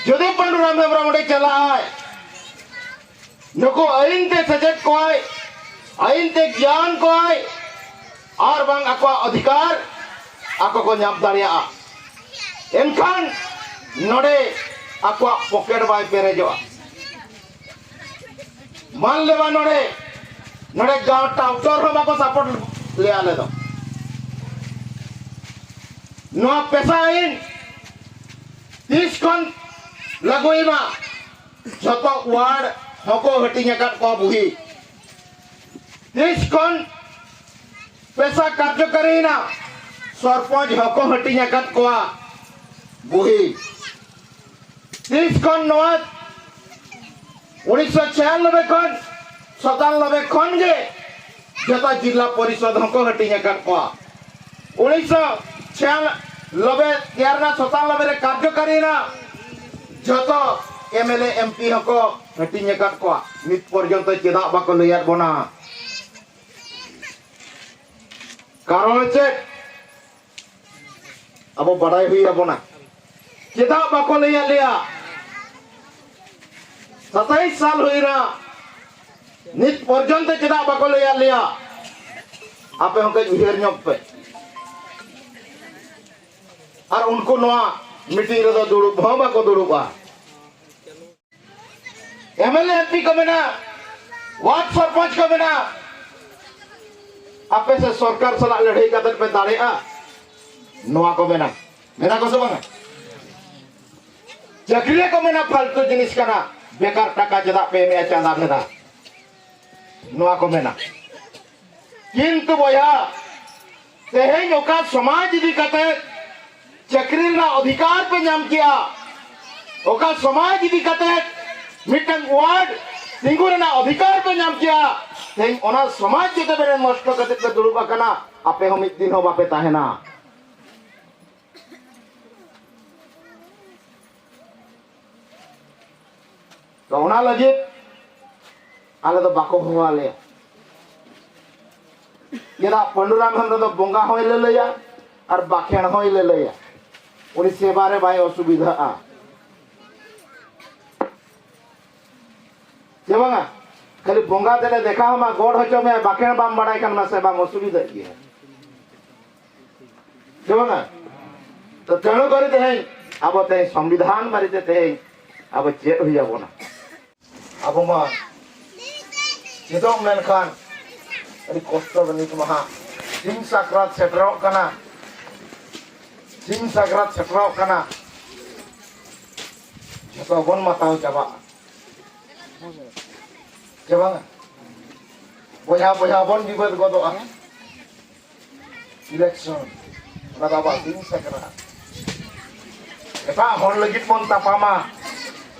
ᱡᱩᱫᱤ ᱯᱟᱹᱰᱩᱨᱟᱢ ᱦᱮᱢᱵᱨᱚᱢ ᱚᱸᱰᱮ ᱪᱟᱞᱟᱜ ᱟᱭ, ᱱᱩᱠᱩ ᱟᱹᱭᱤᱱ ᱛᱮ ᱥᱮᱪᱮᱫ ᱠᱚᱣᱟᱭ, ᱟᱹᱭᱤᱱ ᱛᱮ ᱜᱮᱭᱟᱱ ᱠᱚᱣᱟᱭ, ᱟᱨ ᱵᱟᱝ ᱟᱠᱚᱣᱟᱜ ᱚᱫᱷᱤᱠᱟᱨ ᱟᱠᱚ ᱠᱚ ᱧᱟᱢ ᱫᱟᱲᱮᱭᱟᱜᱼᱟ᱾ ᱮᱱᱠᱷᱟᱱ ᱱᱚᱰᱮ ᱟᱠᱚᱣᱟᱜ ᱯᱚᱠᱮᱴ ᱵᱟᱭ ᱯᱮᱨᱮᱡᱚᱜᱼᱟ᱾ ᱢᱟᱱ ᱞᱮᱣᱟ ᱱᱚᱰᱮ, ᱱᱚᱰᱮ ᱜᱟᱶ ᱴᱟᱣᱴᱚᱨ ᱦᱚᱸ ᱵᱟᱠᱚ ᱥᱟᱯᱳᱨᱴ ᱞᱮᱭᱟ ᱟᱞᱮ ᱫᱚ᱾ ᱱᱚᱣᱟ ᱯᱮᱥᱟ ᱟᱹᱭᱤᱱ ᱛᱤᱥ ᱠᱷᱚᱱ ᱞᱟᱹᱜᱩᱭᱮᱱᱟ? ᱡᱷᱚᱛᱚ ᱣᱟᱨᱰ ᱦᱚᱸᱠᱚ ᱦᱟᱹᱴᱤᱧ ᱟᱠᱟᱫ ᱠᱚᱣᱟ ᱵᱩᱦᱤ᱾ ᱛᱤᱥ ᱠᱷᱚᱱ ᱯᱮᱥᱟ ᱠᱟᱨᱡᱚᱠᱟᱨᱤᱭᱮᱱᱟ? ᱥᱚᱨᱯᱚᱧᱪ ᱦᱚᱸᱠᱚ ᱦᱟᱹᱴᱤᱧ ᱟᱠᱟᱫ ᱠᱚᱣᱟ ᱵᱩᱦᱤ᱾ ᱛᱤᱥ ᱠᱷᱚᱱ ᱱᱚᱣᱟ ᱩᱱᱤᱥᱥᱚ ᱪᱷᱤᱭᱟᱱᱚᱵᱵᱳᱭ ᱠᱷᱚᱱ ᱥᱟᱛᱟᱱᱚᱵᱵᱳᱭ ᱠᱷᱚᱱ ᱜᱮ ᱡᱚᱛᱚ ᱡᱤᱞᱟ ᱯᱚᱨᱤᱥᱚᱫ ᱦᱚᱸᱠᱚ ᱦᱟᱹᱴᱤᱧ ᱟᱠᱟᱫ ᱠᱚᱣᱟ᱾ ᱩᱱᱤᱥᱥᱚ ᱪᱷᱤᱭᱟᱱᱚᱵᱵᱳᱭ ᱛᱮᱭᱟᱨ ᱮᱱᱟ, ᱥᱟᱛᱟᱱᱚᱵᱵᱳᱭ ᱨᱮ ᱠᱟᱨᱡᱚᱠᱟᱨᱤ ᱮᱱᱟ, ᱡᱚᱛᱚ M L A, M P ᱦᱚᱸᱠᱚ ᱦᱟᱹᱴᱤᱧ ᱟᱠᱟᱫ ᱠᱚᱣᱟ᱾ ᱱᱤᱛ ᱯᱚᱨᱡᱚᱱᱛᱚ ᱪᱮᱫᱟᱜ ᱵᱟᱠᱚ ᱞᱟᱹᱭᱟᱫ ᱵᱚᱱᱟ? ᱠᱟᱨᱚᱱ ᱪᱮᱫ? ᱟᱵᱚ ᱵᱟᱰᱟᱭ ᱦᱩᱭ ᱟᱵᱚᱱᱟ᱾ ᱪᱮᱫᱟᱜ ᱵᱟᱠᱚ ᱞᱟᱹᱭᱟᱫ ᱞᱮᱭᱟ? ᱥᱟᱛᱟᱭᱤᱥ ᱥᱟᱞ ᱦᱩᱭᱱᱟ, ᱱᱤᱛ ᱯᱚᱨᱡᱚᱱᱛᱚ ᱪᱮᱫᱟᱜ ᱵᱟᱠᱚ ᱞᱟᱹᱭᱟᱫ ᱞᱮᱭᱟ? ᱟᱯᱮ ᱦᱚᱸ ᱠᱟᱹᱡ ᱩᱭᱦᱟᱹᱨ ᱧᱚᱜ ᱯᱮ᱾ ᱟᱨ ᱩᱱᱠᱩ ᱱᱚᱣᱟ ᱢᱤᱴᱤᱝ ᱨᱮᱫᱚ ᱫᱩᱲᱩᱵ ᱦᱚᱸ ᱵᱟᱠᱚ ᱫᱩᱲᱩᱵᱼᱟ᱾ M L A M P ᱠᱚ ᱢᱮᱱᱟ, ᱣᱟᱨᱰ ᱥᱚᱨᱯᱚᱧᱪ ᱠᱚ ᱢᱮᱱᱟ, ᱟᱯᱮ ᱥᱮ ᱥᱚᱨᱠᱟᱨ ᱥᱟᱞᱟᱜ ᱞᱟᱹᱲᱦᱟᱹᱭ ᱠᱟᱛᱮ ᱯᱮ ᱫᱟᱲᱮᱭᱟᱜᱼᱟ, ᱱᱚᱣᱟ ᱠᱚ ᱢᱮᱱᱟ᱾ ᱢᱮᱱᱟ ᱠᱚ ᱥᱮ ᱵᱟᱝᱟ? ᱪᱟᱹᱠᱨᱤ ᱠᱚ ᱢᱮᱱᱟ ᱯᱷᱟᱞᱛᱩ ᱡᱤᱱᱤᱥ ᱠᱟᱱᱟ, ᱵᱮᱠᱟᱨ ᱴᱟᱠᱟ ᱪᱮᱫᱟᱜ ᱯᱮ ᱮᱢᱮᱜᱼᱟ ᱪᱟᱸᱫᱟ ᱵᱷᱮᱫᱟ, ᱱᱚᱣᱟ ᱠᱚ ᱢᱮᱱᱟ᱾ ᱠᱤᱱᱛᱩ ᱵᱚᱭᱦᱟ, ᱛᱮᱦᱮᱧ ᱚᱠᱟ ᱥᱚᱢᱟᱡᱽ ᱤᱫᱤ ᱠᱟᱛᱮ ᱪᱟᱹᱠᱨᱤ ᱨᱮᱱᱟᱜ ᱚᱫᱷᱤᱠᱟᱨ ᱯᱮ ᱧᱟᱢ ᱠᱮᱜᱼᱟ, ᱚᱠᱟ ᱥᱚᱢᱟᱡᱽ ᱤᱫᱤ ᱠᱟᱛᱮ ᱢᱤᱫᱴᱟᱝ ᱣᱟᱨᱰ ᱛᱤᱸᱜᱩ ᱨᱮᱱᱟᱜ ᱚᱫᱷᱤᱠᱟᱨ ᱯᱮ ᱧᱟᱢ ᱠᱮᱜᱼᱟ, ᱛᱮᱦᱮᱧ ᱚᱱᱟ ᱥᱚᱢᱟᱡᱽ ᱡᱩᱫᱤ ᱵᱮᱱ ᱱᱚᱥᱴᱚ ᱠᱟᱛᱮ ᱯᱮ ᱫᱩᱲᱩᱵ ᱟᱠᱟᱱᱟ, ᱟᱯᱮ ᱦᱚᱸ ᱢᱤᱫ ᱫᱤᱱ ᱦᱚᱸ ᱵᱟᱯᱮ ᱛᱟᱦᱮᱱᱟ᱾ ᱛᱚ ᱚᱱᱟ ᱞᱟᱹᱜᱤᱫ ᱟᱞᱮ ᱫᱚ ᱵᱟᱠᱚ ᱦᱚᱦᱚ ᱟᱞᱮᱭᱟ᱾ ᱪᱮᱫᱟᱜ? ᱯᱟᱹᱰᱩᱨᱟᱢ ᱦᱮᱢᱵᱨᱚᱢ ᱫᱚ ᱵᱚᱸᱜᱟ ᱦᱚᱸᱭ ᱞᱟᱹᱞᱟᱹᱭᱟ ᱟᱨ ᱵᱟᱠᱷᱮᱬ ᱦᱚᱸᱭ ᱞᱟᱹᱞᱟᱹᱭᱟ᱾ ᱩᱱᱤ ᱥᱮᱵᱟ ᱨᱮ ᱵᱟᱭ ᱚᱥᱩᱵᱤᱫᱷᱟᱜᱼᱟ᱾ ᱪᱮ ᱵᱟᱝᱟ? ᱠᱷᱟᱹᱞᱤ ᱵᱚᱸᱜᱟ ᱛᱮᱞᱮ ᱫᱮᱠᱷᱟᱣ ᱟᱢᱟ, ᱜᱚᱰ ᱦᱚᱪᱚ ᱢᱮᱭᱟ, ᱵᱟᱠᱷᱮᱬ ᱵᱟᱢ ᱵᱟᱲᱟᱭ ᱠᱷᱟᱱ ᱢᱟᱥᱮ ᱵᱟᱢ ᱚᱥᱩᱵᱤᱫᱷᱟᱜ ᱜᱮᱭᱟ᱾ ᱪᱮ ᱵᱟᱝᱟ? ᱛᱚ ᱛᱮᱬᱩ ᱠᱚᱨᱮ ᱛᱮᱦᱮᱧ ᱟᱵᱚ ᱛᱮᱦᱮᱧ ᱥᱚᱝᱵᱤᱫᱷᱟᱱ ᱵᱟᱨᱮᱛᱮ ᱛᱮᱦᱮᱧ ᱟᱵᱚ ᱪᱮᱫ ᱦᱩᱭ ᱟᱵᱚᱱᱟ? ᱟᱵᱚ ᱢᱟ ᱪᱮᱫᱚᱜ ᱢᱮᱱᱠᱷᱟᱱ ᱟᱹᱰᱤ ᱠᱚᱥᱴᱚ ᱜᱮ ᱱᱤᱛ ᱢᱟ ᱦᱟᱸᱜ ᱥᱤᱧ ᱥᱟᱠᱨᱟᱛ ᱥᱮᱴᱮᱨᱚᱜ ᱠᱟᱱᱟ᱾ ᱥᱤᱧ ᱥᱟᱠᱨᱟᱛ ᱥᱮᱴᱮᱨᱚᱜ ᱠᱟᱱᱟ, ᱡᱷᱚᱛᱚ ᱵᱚᱱ ᱢᱟᱛᱟᱣ ᱪᱟᱵᱟᱜᱼᱟ᱾ ᱪᱮ ᱵᱟᱝᱟ? ᱵᱚᱭᱦᱟ ᱵᱚᱭᱦᱟ ᱵᱚᱱ ᱵᱤᱵᱟᱹᱫ ᱜᱚᱫᱚᱜᱼᱟ᱾ ᱤᱞᱮᱠᱥᱚᱱ, ᱚᱱᱟ ᱫᱚ ᱟᱵᱚᱣᱟᱜ ᱫᱤᱱ ᱥᱟᱠᱨᱟᱛ᱾ ᱮᱴᱟᱜ ᱦᱚᱲ ᱞᱟᱹᱜᱤᱫ ᱵᱚᱱ ᱛᱟᱯᱟᱢᱟ,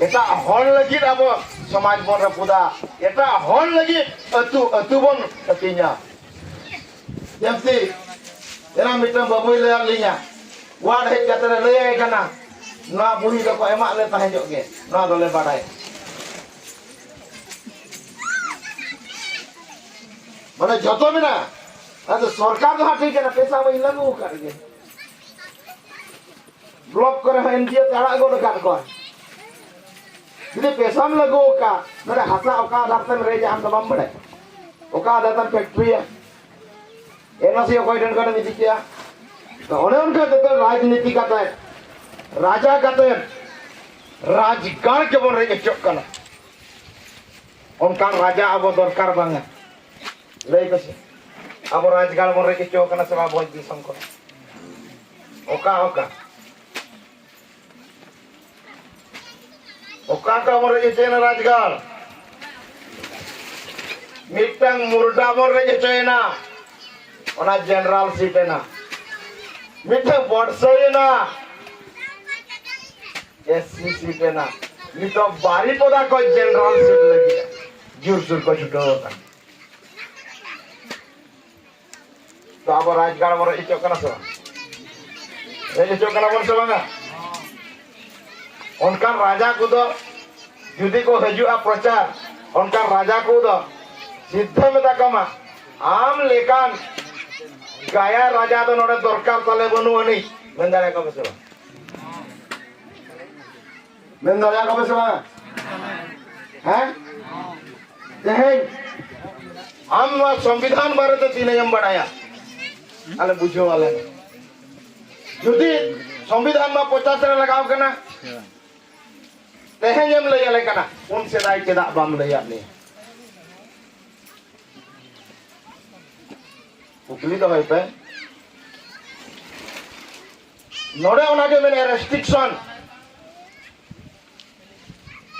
ᱮᱴᱟᱜ ᱦᱚᱲ ᱞᱟᱹᱜᱤᱫ ᱟᱵᱚ ᱥᱚᱢᱟᱡᱽ ᱵᱚᱱ ᱨᱟᱹᱯᱩᱫᱟ, ᱮᱴᱟᱜ ᱦᱚᱲ ᱞᱟᱹᱜᱤᱫ ᱟᱹᱛᱩ ᱟᱹᱛᱩ ᱵᱚᱱ ᱦᱟᱹᱴᱤᱧᱟ᱾ ᱡᱮᱢᱛᱤ ᱮᱱᱟᱝ ᱢᱤᱫᱴᱟᱝ ᱵᱟᱹᱵᱩᱭ ᱞᱟᱹᱭᱟᱫ ᱞᱤᱧᱟ, ᱣᱟᱨᱰ ᱦᱮᱡ ᱠᱟᱛᱮ ᱞᱮ ᱞᱟᱹᱭᱟᱭ ᱠᱟᱱᱟ, ᱱᱚᱣᱟ ᱵᱩᱦᱤ ᱫᱚᱠᱚ ᱮᱢᱟᱜ ᱞᱮ ᱛᱟᱦᱮᱸ ᱧᱚᱜ ᱜᱮ, ᱱᱚᱣᱟ ᱫᱚᱞᱮ ᱵᱟᱰᱟᱭᱟ᱾ ᱢᱟᱱᱮ ᱡᱷᱚᱛᱚ ᱢᱮᱱᱟᱜᱼᱟ᱾ ᱟᱫᱚ ᱥᱚᱨᱠᱟᱨ ᱫᱚ ᱦᱟᱸᱜ ᱴᱷᱤᱠ ᱜᱮᱭᱟ, ᱯᱮᱥᱟ ᱢᱟᱧ ᱞᱟᱹᱜᱩ ᱟᱠᱟᱫ ᱜᱮ᱾ ᱵᱞᱚᱠ ᱠᱚᱨᱮ ᱦᱚᱸ ᱮᱱ ᱡᱤ ᱳ ᱛᱮ ᱟᱲᱟᱜ ᱜᱚᱫ ᱟᱠᱟᱫ ᱠᱚᱣᱟ᱾ ᱡᱩᱫᱤ ᱯᱮᱥᱟᱢ ᱞᱟᱹᱜᱩ ᱟᱠᱟᱫ, ᱱᱚᱰᱮ ᱦᱟᱥᱟ ᱚᱠᱟ ᱟᱫᱷᱟᱨ ᱛᱮᱢ ᱨᱮᱡᱟ ᱟᱢ ᱫᱚ ᱵᱟᱢ ᱵᱟᱲᱟᱭᱟ? ᱚᱠᱟ ᱟᱫᱷᱟᱨ ᱛᱮᱢ ᱯᱷᱮᱠᱴᱨᱤᱭᱟ? ᱮᱱ ᱟᱨ ᱥᱤ ᱚᱠᱚᱭ ᱴᱷᱮᱱ ᱠᱷᱚᱱᱮᱢ ᱤᱫᱤ ᱠᱮᱜᱼᱟ? ᱛᱚ, ᱚᱱᱮ ᱚᱱᱠᱟ ᱠᱟᱛᱮ ᱨᱟᱡᱽᱱᱤᱛᱤ ᱠᱟᱛᱮ, ᱨᱟᱡᱟ ᱠᱟᱛᱮ, ᱨᱟᱡᱽᱜᱟᱲ ᱜᱮᱵᱚᱱ ᱨᱮᱡ ᱦᱚᱪᱚᱜ ᱠᱟᱱᱟ᱾ ᱚᱱᱠᱟᱱ ᱨᱟᱡᱟ ᱟᱵᱚ ᱫᱚᱨᱠᱟᱨ ᱵᱟᱝᱟ᱾ ᱞᱟᱹᱭ ᱯᱮᱥᱮ, ᱟᱵᱚ ᱨᱟᱡᱽᱜᱟᱲ ᱵᱚᱱ ᱨᱮᱡ ᱦᱚᱪᱚ ᱠᱟᱱᱟ ᱥᱮ ᱵᱟᱝ ᱵᱷᱚᱸᱡᱽ ᱫᱤᱥᱚᱢ ᱠᱷᱚᱱ? ᱚᱠᱟ ᱚᱠᱟ? ᱚᱠᱟ ᱚᱠᱟ ᱵᱚᱱ ᱨᱮᱡ ᱦᱚᱪᱚᱭᱮᱱᱟ ᱨᱟᱡᱽᱜᱟᱲ? ᱢᱤᱫᱴᱟᱝ ᱢᱩᱨᱰᱟ ᱵᱚᱱ ᱨᱮᱡ ᱦᱚᱪᱚᱭᱮᱱᱟ, ᱚᱱᱟ ᱡᱮᱱᱟᱨᱟᱞ ᱥᱤᱴ ᱮᱱᱟ᱾ ᱢᱤᱫᱴᱟᱝ ᱵᱚᱰᱥᱟᱹᱭ ᱮᱱᱟ, ᱮᱥ ᱥᱤ ᱥᱤᱴ ᱮᱱᱟ᱾ ᱱᱤᱛᱚᱜ ᱵᱟᱨᱤᱯᱚᱫᱟ ᱠᱚ ᱡᱮᱱᱟᱨᱟᱞ ᱥᱤᱴ ᱞᱟᱹᱜᱤᱫ ᱡᱳᱨᱥᱳᱨ ᱠᱚ ᱪᱷᱩᱴᱟᱹᱣ ᱟᱠᱟᱱᱟ᱾ ᱛᱚ, ᱟᱵᱚ ᱨᱟᱡᱽᱜᱟᱲ ᱵᱚᱱ ᱨᱮᱡ ᱦᱚᱪᱚᱜ ᱠᱟᱱᱟ ᱥᱮ ᱵᱟᱝ? ᱨᱮᱡ ᱦᱚᱪᱚᱜ ᱠᱟᱱᱟ ᱵᱚᱱ ᱥᱮ ᱵᱟᱝᱟ? ᱚᱱᱠᱟᱱ ᱨᱟᱡᱟ ᱠᱚᱫᱚ ᱡᱩᱫᱤ ᱠᱚ ᱦᱤᱡᱩᱜᱼᱟ ᱯᱨᱚᱪᱟᱨ, ᱚᱱᱠᱟᱱ ᱨᱟᱡᱟ ᱠᱚᱫᱚ ᱥᱤᱫᱷᱟᱹ ᱢᱮᱛᱟ ᱠᱚᱢᱟ, ᱟᱢ ᱞᱮᱠᱟᱱ ᱜᱟᱭᱟ ᱨᱟᱡᱟ ᱫᱚ ᱱᱚᱰᱮ ᱫᱚᱨᱠᱟᱨ ᱛᱟᱞᱮ ᱵᱟᱹᱱᱩᱜ ᱟᱹᱱᱤᱡ᱾ ᱢᱮᱱ ᱫᱟᱲᱮᱭᱟᱜ ᱠᱚᱣᱟ ᱯᱮ ᱥᱮ ᱵᱟᱝ? ᱢᱮᱱ ᱫᱟᱲᱮᱭᱟᱜ ᱠᱚᱣᱟ ᱯᱮ ᱥᱮ ᱵᱟᱝ? ᱦᱮᱸ? ᱛᱮᱦᱮᱧ ᱟᱢ ᱱᱚᱣᱟ ᱥᱚᱝᱵᱤᱫᱷᱟᱱ ᱵᱟᱨᱮᱛᱮ ᱛᱤᱱᱟᱹᱜ ᱮᱢ ᱵᱟᱲᱟᱭᱟ? ᱟᱞᱮ ᱵᱩᱡᱷᱟᱹᱣ ᱟᱞᱮ᱾ ᱡᱩᱫᱤ ᱥᱚᱝᱵᱤᱫᱷᱟᱱ ᱢᱟ ᱯᱚᱪᱟᱥ ᱨᱮ ᱞᱟᱜᱟᱣ ᱠᱟᱱᱟ, ᱛᱮᱦᱮᱧ ᱮᱢ ᱞᱟᱹᱭ ᱟᱞᱮ ᱠᱟᱱᱟ, ᱩᱱ ᱥᱮᱫᱟᱭ ᱪᱮᱫᱟᱜ ᱵᱟᱢ ᱞᱟᱹᱭᱟᱫ ᱞᱮᱭᱟ? ᱠᱩᱠᱞᱤ ᱫᱚᱦᱚᱭ ᱯᱮ᱾ ᱱᱚᱰᱮ ᱚᱱᱟᱜᱮ ᱢᱮᱱᱮᱫ ᱨᱮᱥᱴᱨᱤᱠᱥᱚᱱ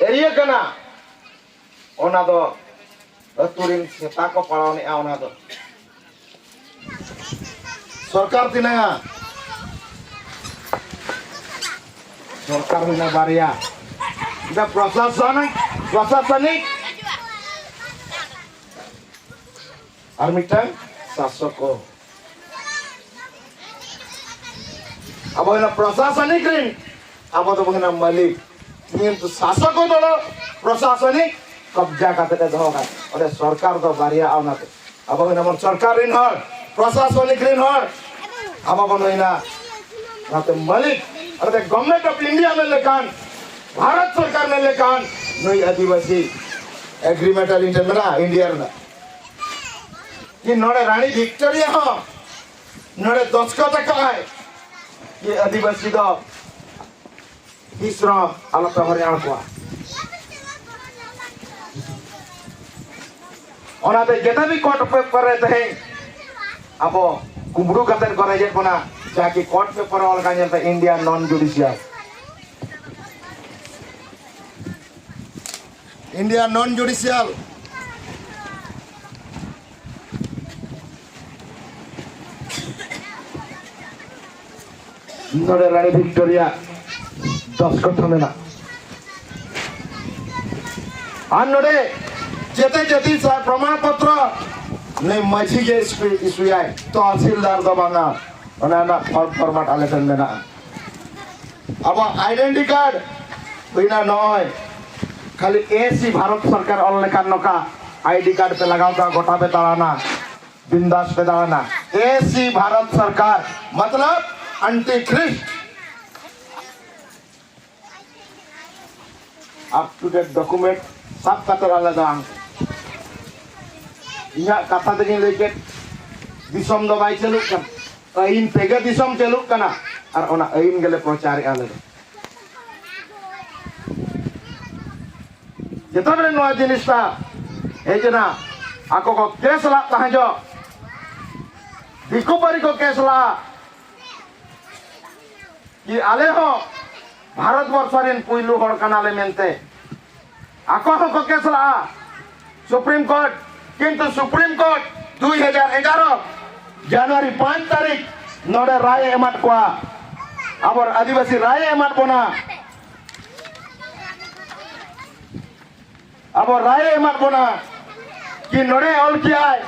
ᱮᱨᱤᱭᱟ ᱠᱟᱱᱟ, ᱚᱱᱟ ᱫᱚ ᱟᱹᱛᱩ ᱨᱮᱱ ᱥᱮᱛᱟ ᱠᱚ ᱯᱟᱲᱟᱣ ᱞᱮᱜᱼᱟ᱾ ᱚᱱᱟ ᱫᱚ ᱥᱚᱨᱠᱟᱨ ᱛᱤᱱᱟᱹᱜ? ᱥᱚᱨᱠᱟᱨ ᱦᱩᱭᱱᱟ ᱵᱟᱨᱭᱟ, ᱢᱤᱫᱴᱟᱝ ᱯᱨᱚᱥᱟᱥᱚᱱᱤᱠ, ᱯᱨᱚᱥᱟᱥᱚᱱᱤᱠ, ᱟᱨ ᱢᱤᱫᱴᱟᱝ ᱥᱟᱥᱚᱠᱚ᱾ ᱟᱵᱚ ᱦᱩᱭᱱᱟ ᱯᱨᱚᱥᱟᱥᱚᱱᱤᱠ ᱨᱮᱱ, ᱟᱵᱚ ᱫᱚᱵᱚ ᱦᱩᱭᱱᱟ ᱢᱟᱹᱞᱤᱠ᱾ ᱠᱤᱱᱛᱩ ᱥᱟᱥᱚᱠᱚ ᱫᱚ ᱯᱨᱚᱥᱟᱥᱚᱱᱤᱠ ᱠᱚᱵᱡᱟ ᱠᱟᱛᱮ ᱮ ᱫᱚᱦᱚ ᱠᱟᱜ᱾ ᱚᱸᱰᱮ ᱥᱚᱨᱠᱟᱨ ᱫᱚ ᱵᱟᱨᱭᱟᱜᱼᱟ᱾ ᱚᱱᱟᱛᱮ ᱟᱵᱚ ᱦᱩᱭᱱᱟ ᱵᱚᱱ ᱥᱚᱨᱠᱟᱨ ᱨᱮᱱ ᱦᱚᱲ, ᱯᱨᱚᱥᱟᱥᱚᱱᱤᱠ ᱨᱮᱱ ᱦᱚᱲ, ᱟᱵᱚ ᱵᱚᱱ ᱦᱩᱭᱱᱟ ᱚᱱᱟᱛᱮ ᱢᱟᱹᱞᱤᱠ᱾ ᱚᱱᱟᱛᱮ Government of India ᱢᱮᱱ ᱞᱮᱠᱷᱟᱱ, ᱵᱷᱟᱨᱚᱛ ᱥᱚᱨᱠᱟᱨ ᱢᱮᱱ ᱞᱮᱠᱷᱟᱱ, ᱱᱩᱭ ᱟᱹᱫᱤᱵᱟᱹᱥᱤ ᱮᱜᱽᱨᱤᱢᱮᱱᱴ ᱟᱹᱞᱤᱧ ᱴᱷᱮᱱ ᱢᱮᱱᱟᱜᱼᱟ ᱤᱱᱰᱤᱭᱟ ᱨᱮᱱᱟᱜ᱾ ᱱᱚᱰᱮ ᱨᱟᱱᱤ ᱵᱷᱤᱠᱴᱳᱨᱤᱭᱟ ᱦᱚᱸ ᱱᱚᱰᱮ ᱫᱚᱥᱠᱚᱛ ᱟᱠᱟᱫᱼᱟᱭ ᱡᱮ ᱟᱹᱫᱤᱵᱟᱹᱥᱤ ᱫᱚ ᱛᱤᱥ ᱨᱮᱦᱚᱸ ᱟᱞᱚᱯᱮ ᱦᱚᱭᱨᱟᱱ ᱠᱚᱣᱟ᱾ ᱚᱱᱟᱛᱮ ᱡᱮᱴᱟ ᱵᱤ ᱠᱳᱨᱴ ᱯᱮᱯᱟᱨ ᱨᱮ ᱛᱮᱦᱮᱧ ᱟᱵᱚ ᱠᱩᱢᱵᱽᱲᱩ ᱠᱟᱛᱮ ᱠᱚ ᱨᱮᱡᱮᱫ ᱵᱚᱱᱟ, ᱡᱟᱠᱤ ᱠᱳᱨᱴ ᱯᱮᱯᱟᱨ ᱨᱮ ᱚᱞ ᱠᱟᱱ ᱧᱮᱞ ᱯᱮ, India non judicial, India non judicial᱾ ᱱᱚᱰᱮ ᱨᱟᱱᱤ ᱵᱷᱤᱠᱴᱳᱨᱤᱭᱟ ᱫᱚᱥᱠᱚᱛ ᱢᱮᱱᱟᱜ᱾ ᱟᱨ ᱱᱚᱰᱮ ᱡᱮᱛᱮ ᱡᱟᱹᱛᱤ ᱥᱟ-, ᱯᱨᱚᱢᱟᱬ ᱯᱚᱛᱨᱚ ᱱᱩᱭ ᱢᱟᱹᱡᱷᱤ ᱜᱮ ᱤᱥᱩ-, ᱤᱥᱩᱭᱟᱭ, ᱛᱚᱦᱥᱤᱞᱫᱟᱨ ᱫᱚ ᱵᱟᱝᱟ᱾ ᱚᱱᱟ ᱨᱮᱱᱟᱜ ᱯᱷᱚᱨᱢ ᱯᱷᱚᱨᱢᱟᱴ ᱟᱞᱮ ᱴᱷᱮᱱ ᱢᱮᱱᱟᱜᱼᱟ᱾ ᱟᱵᱚᱣᱟᱜ ᱟᱭᱰᱮᱱᱴᱤ ᱠᱟᱨᱰ ᱦᱩᱭᱱᱟ ᱱᱚᱜᱼᱚᱭ ᱠᱷᱟᱹᱞᱤ ᱮᱥᱤ ᱵᱷᱟᱨᱚᱛ ᱥᱚᱨᱠᱟᱨ ᱚᱞ ᱞᱮᱠᱷᱟᱱ ᱱᱚᱝᱠᱟ ᱟᱭᱰᱤ ᱠᱟᱨᱰ ᱯᱮ ᱞᱟᱜᱟᱣ ᱠᱟᱜᱼᱟ, ᱜᱚᱴᱟ ᱯᱮ ᱫᱟᱬᱟᱱᱟ, ᱵᱤᱱᱫᱟᱥ ᱯᱮ ᱫᱟᱬᱟᱱᱟ᱾ ᱮᱥᱤ ᱵᱷᱟᱨᱚᱛ ᱥᱚᱨᱠᱟᱨ ᱢᱚᱛᱞᱚᱵ aunty Christ. Up to date document ᱥᱟᱵ ᱠᱟᱛᱮ ᱟᱞᱮ ᱫᱚ ᱤᱧᱟᱹᱜ ᱠᱟᱛᱷᱟ ᱛᱮᱜᱮᱧ ᱞᱟᱹᱭ ᱠᱮᱫ, ᱫᱤᱥᱚᱢ ᱫᱚ ᱵᱟᱭ ᱪᱟᱹᱞᱩᱜ ᱠᱟᱱᱟ, ᱟᱹᱭᱤᱱ ᱛᱮᱜᱮ ᱫᱤᱥᱚᱢ ᱪᱟᱹᱞᱩᱜ ᱠᱟᱱᱟ, ᱟᱨ ᱚᱱᱟ ᱟᱹᱭᱤᱱ ᱜᱮᱞᱮ ᱯᱨᱚᱪᱟᱨᱮᱜᱼᱟ ᱟᱞᱮ ᱫᱚ᱾ ᱡᱮᱛᱮ ᱵᱮᱲᱮ ᱱᱚᱣᱟ ᱡᱤᱱᱤᱥᱴᱟ ᱦᱮᱡ ᱮᱱᱟ, ᱟᱠᱚ ᱠᱚ ᱠᱮᱥ ᱞᱟᱜ ᱛᱟᱦᱮᱸ ᱡᱚᱜ, ᱫᱤᱠᱩ ᱯᱟᱹᱨᱤ ᱠᱚ ᱠᱮᱥ ᱞᱟᱜ, ᱠᱤ ᱟᱞᱮ ᱦᱚᱸ ᱵᱷᱟᱨᱚᱛ ᱵᱚᱨᱥᱚ ᱨᱮᱱ ᱯᱩᱭᱞᱩ ᱦᱚᱲ ᱠᱟᱱᱟᱞᱮ ᱢᱮᱱᱛᱮ ᱟᱠᱚ ᱦᱚᱸᱠᱚ ᱠᱮᱥ ᱞᱟᱜᱼᱟ ᱥᱩᱯᱨᱤᱢ ᱠᱳᱨᱴ᱾ ᱠᱤᱱᱛᱩ ᱥᱩᱯᱨᱤᱢ ᱠᱳᱨᱴ ᱫᱩᱭ ᱦᱟᱡᱟᱨ ᱮᱜᱟᱨᱚ ᱡᱟᱱᱩᱣᱟᱨᱤ ᱯᱟᱸᱪ ᱛᱟᱹᱨᱤᱠᱷ ᱱᱚᱰᱮ ᱨᱟᱭ ᱮ ᱮᱢᱟᱫ ᱠᱚᱣᱟ᱾ ᱟᱵᱚ ᱟᱹᱫᱤᱵᱟᱹᱥᱤ ᱨᱟᱭ ᱮ ᱮᱢᱟᱫ ᱵᱚᱱᱟ᱾ ᱟᱵᱚ ᱨᱟᱭ ᱮ ᱮᱢᱟᱫ ᱵᱚᱱᱟ ᱠᱤ ᱱᱚᱰᱮ ᱚᱞ ᱠᱮᱜᱼᱟᱭ,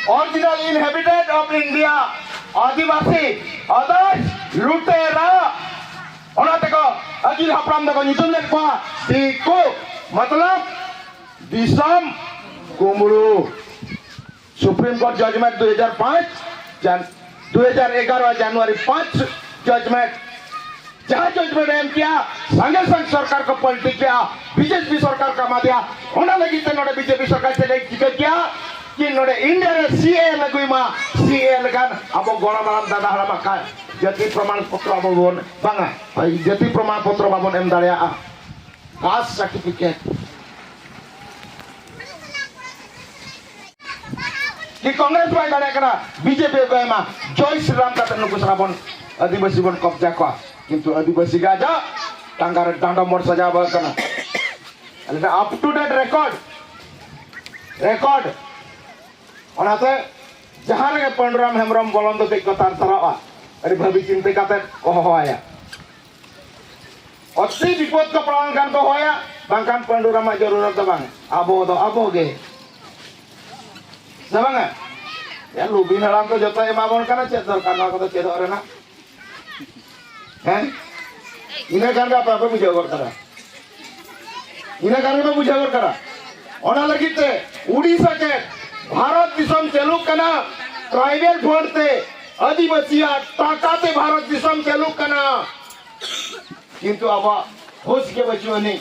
original inhabitant of India, Adivasi, others, ᱞᱩᱴᱮᱨᱟ᱾ ᱚᱱᱟ ᱛᱮᱠᱚ ᱟᱹᱜᱤᱞ ᱦᱟᱯᱲᱟᱢ ᱫᱚᱠᱚ ᱧᱩᱛᱩᱢ ᱞᱮᱫ ᱠᱚᱣᱟ ᱫᱤᱠᱩ, ᱢᱚᱛᱞᱚᱵ ᱫᱤᱥᱚᱢ ᱠᱩᱢᱵᱽᱲᱩ᱾ ᱥᱩᱯᱨᱤᱢ ᱠᱳᱨᱴ ᱡᱟᱡᱽᱢᱮᱱᱴ ᱫᱩ ᱦᱟᱡᱟᱨ ᱯᱟᱸᱪ, ᱡᱟᱱ-, ᱫᱩ ᱦᱟᱡᱟᱨ ᱮᱜᱟᱨᱚ ᱡᱟᱱᱩᱣᱟᱨᱤ ᱯᱟᱸᱪ ᱡᱟᱡᱽᱢᱮᱱᱴ᱾ ᱡᱟᱦᱟᱸ ᱡᱟᱡᱽᱢᱮᱱᱴ ᱮᱢ ᱠᱮᱭᱟ, ᱥᱟᱸᱜᱮ ᱥᱟᱝ ᱥᱚᱨᱠᱟᱨ ᱠᱚ ᱯᱟᱞᱴᱤ ᱠᱮᱭᱟ, ᱵᱤᱡᱮᱯᱤ ᱥᱚᱨᱠᱟᱨ ᱠᱚ ᱮᱢᱟ ᱫᱮᱭᱟ᱾ ᱚᱱᱟ ᱞᱟᱹᱜᱤᱫ ᱛᱮ ᱱᱚᱰᱮ ᱵᱤᱡᱮᱯᱤ ᱥᱚᱨᱠᱟᱨ ᱪᱮᱫ ᱮ ᱪᱤᱠᱟᱹ ᱠᱮᱭᱟ? ᱠᱤ ᱱᱚᱰᱮ ᱤᱱᱰᱤᱭᱟ ᱨᱮ ᱥᱤ ᱮ ᱞᱟᱹᱜᱩᱭ ᱢᱟ᱾ ᱥᱤ ᱮ ᱞᱮᱠᱟᱱ ᱟᱵᱚ ᱜᱚᱲᱚᱢ ᱦᱟᱲᱟᱢ ᱫᱟᱫᱟ ᱦᱟᱲᱟᱢᱟᱜ ᱠᱟ-, ᱡᱟᱹᱛᱤ ᱯᱨᱚᱢᱟᱱ ᱯᱚᱛᱨᱚ ᱟᱵᱚ ᱵᱚᱱ ᱵᱟᱝᱟ, ᱡᱟᱹᱛᱤ ᱯᱨᱚᱢᱟᱱ ᱯᱚᱛᱨᱚ ᱵᱟᱵᱚᱱ ᱮᱢ ᱫᱟᱲᱮᱭᱟᱜᱼᱟ, ᱠᱟᱥᱴ ᱥᱟᱨᱴᱤᱯᱷᱤᱠᱮᱴ᱾ ᱠᱤ ᱠᱚᱝᱜᱨᱮᱥ ᱵᱟᱭ ᱫᱟᱲᱮᱭᱟᱜ ᱠᱟᱱᱟ, ᱵᱤᱡᱮᱯᱤ ᱠᱚ ᱮᱢᱟ, ᱡᱚᱭ ᱥᱨᱤᱨᱟᱢ ᱠᱟᱛᱮ ᱱᱩᱠᱩ ᱥᱟᱱᱟ ᱵᱚᱱ ᱟᱹᱫᱤᱵᱟᱹᱥᱤ ᱵᱚᱱ ᱠᱚᱵᱡᱟ ᱠᱚᱣᱟ᱾ ᱠᱤᱱᱛᱩ ᱟᱹᱫᱤᱵᱟᱹᱥᱤ ᱜᱮ ᱟᱡᱟᱜ ᱴᱟᱸᱜᱟ ᱨᱮ ᱰᱟᱸᱰᱚᱢ ᱵᱚᱱ ᱥᱟᱡᱟᱣ ᱟᱠᱟᱱᱟ᱾ ᱟᱞᱮ ᱫᱚ up to date record, record᱾ ᱚᱱᱟᱛᱮ ᱡᱟᱦᱟᱸ ᱨᱮᱜᱮ ᱯᱟᱹᱱᱰᱩᱨᱟᱢ ᱦᱮᱢᱵᱨᱚᱢ ᱵᱚᱞᱚᱱ ᱫᱚ ᱠᱟᱹᱡ ᱠᱚ ᱛᱟᱨ ᱛᱟᱨᱟᱜᱼᱟ, ᱟᱹᱰᱤ ᱵᱷᱟᱹᱵᱤ ᱪᱤᱱᱛᱟᱹ ᱠᱟᱛᱮ ᱠᱚ ᱦᱚᱦᱚᱣᱟᱭᱟ᱾ ᱚᱛᱤ ᱵᱤᱯᱚᱫ ᱠᱚ ᱯᱟᱲᱟᱣ ᱞᱮᱱᱠᱷᱟᱱ ᱠᱚ ᱦᱚᱦᱚᱭᱟ, ᱵᱟᱝᱠᱷᱟᱱ ᱯᱟᱹᱱᱰᱩᱨᱟᱢᱟᱜ ᱡᱚᱨᱩᱨᱟᱛ ᱫᱚ ᱵᱟᱝ, ᱟᱵᱚ ᱫᱚ ᱟᱵᱚ ᱜᱮ᱾ ᱥᱮ ᱵᱟᱝᱟ? ᱭᱟ, ᱞᱩᱵᱤᱱ ᱦᱟᱲᱟᱢ ᱠᱚ ᱡᱚᱛᱚᱭ ᱮᱢᱟ ᱵᱚᱱ ᱠᱟᱱᱟ, ᱪᱮᱫ ᱫᱚᱨᱠᱟᱨ ᱱᱚᱣᱟ ᱠᱚᱫᱚ ᱪᱮᱫᱚᱜ ᱨᱮᱱᱟᱜ? ᱦᱮᱸ? ᱤᱱᱟᱹ ᱠᱷᱟᱱ ᱜᱮ ᱟᱯᱮ ᱟᱯᱮ ᱵᱩᱡᱷᱟᱹᱣ ᱜᱚᱫ ᱠᱟᱫᱟ᱾ ᱤᱱᱟᱹ ᱠᱷᱟᱱ ᱜᱮ ᱵᱩᱡᱷᱟᱹᱣ ᱜᱚᱫ ᱠᱟᱫᱟ᱾ ᱚᱱᱟ ᱞᱟᱹᱜᱤᱫ ᱛᱮ ᱩᱰᱤᱥᱟ ᱪᱮᱫ ᱵᱷᱟᱨᱚᱛ ᱫᱤᱥᱚᱢ ᱪᱟᱹᱞᱩᱜ ᱠᱟᱱᱟ, ᱴᱨᱟᱭᱵᱮᱞ ᱯᱷᱚᱱᱰ ᱛᱮ, ᱟᱹᱫᱤᱵᱟᱹᱥᱤᱭᱟᱜ ᱴᱟᱠᱟ ᱛᱮ ᱵᱷᱟᱨᱚᱛ ᱫᱤᱥᱚᱢ ᱪᱟᱹᱞᱩᱜ ᱠᱟᱱᱟ᱾ ᱠᱤᱱᱛᱩ ᱟᱵᱚᱣᱟᱜ ᱦᱳᱥ ᱜᱮ ᱵᱟᱹᱪᱩᱜ ᱟᱹᱱᱤᱡ,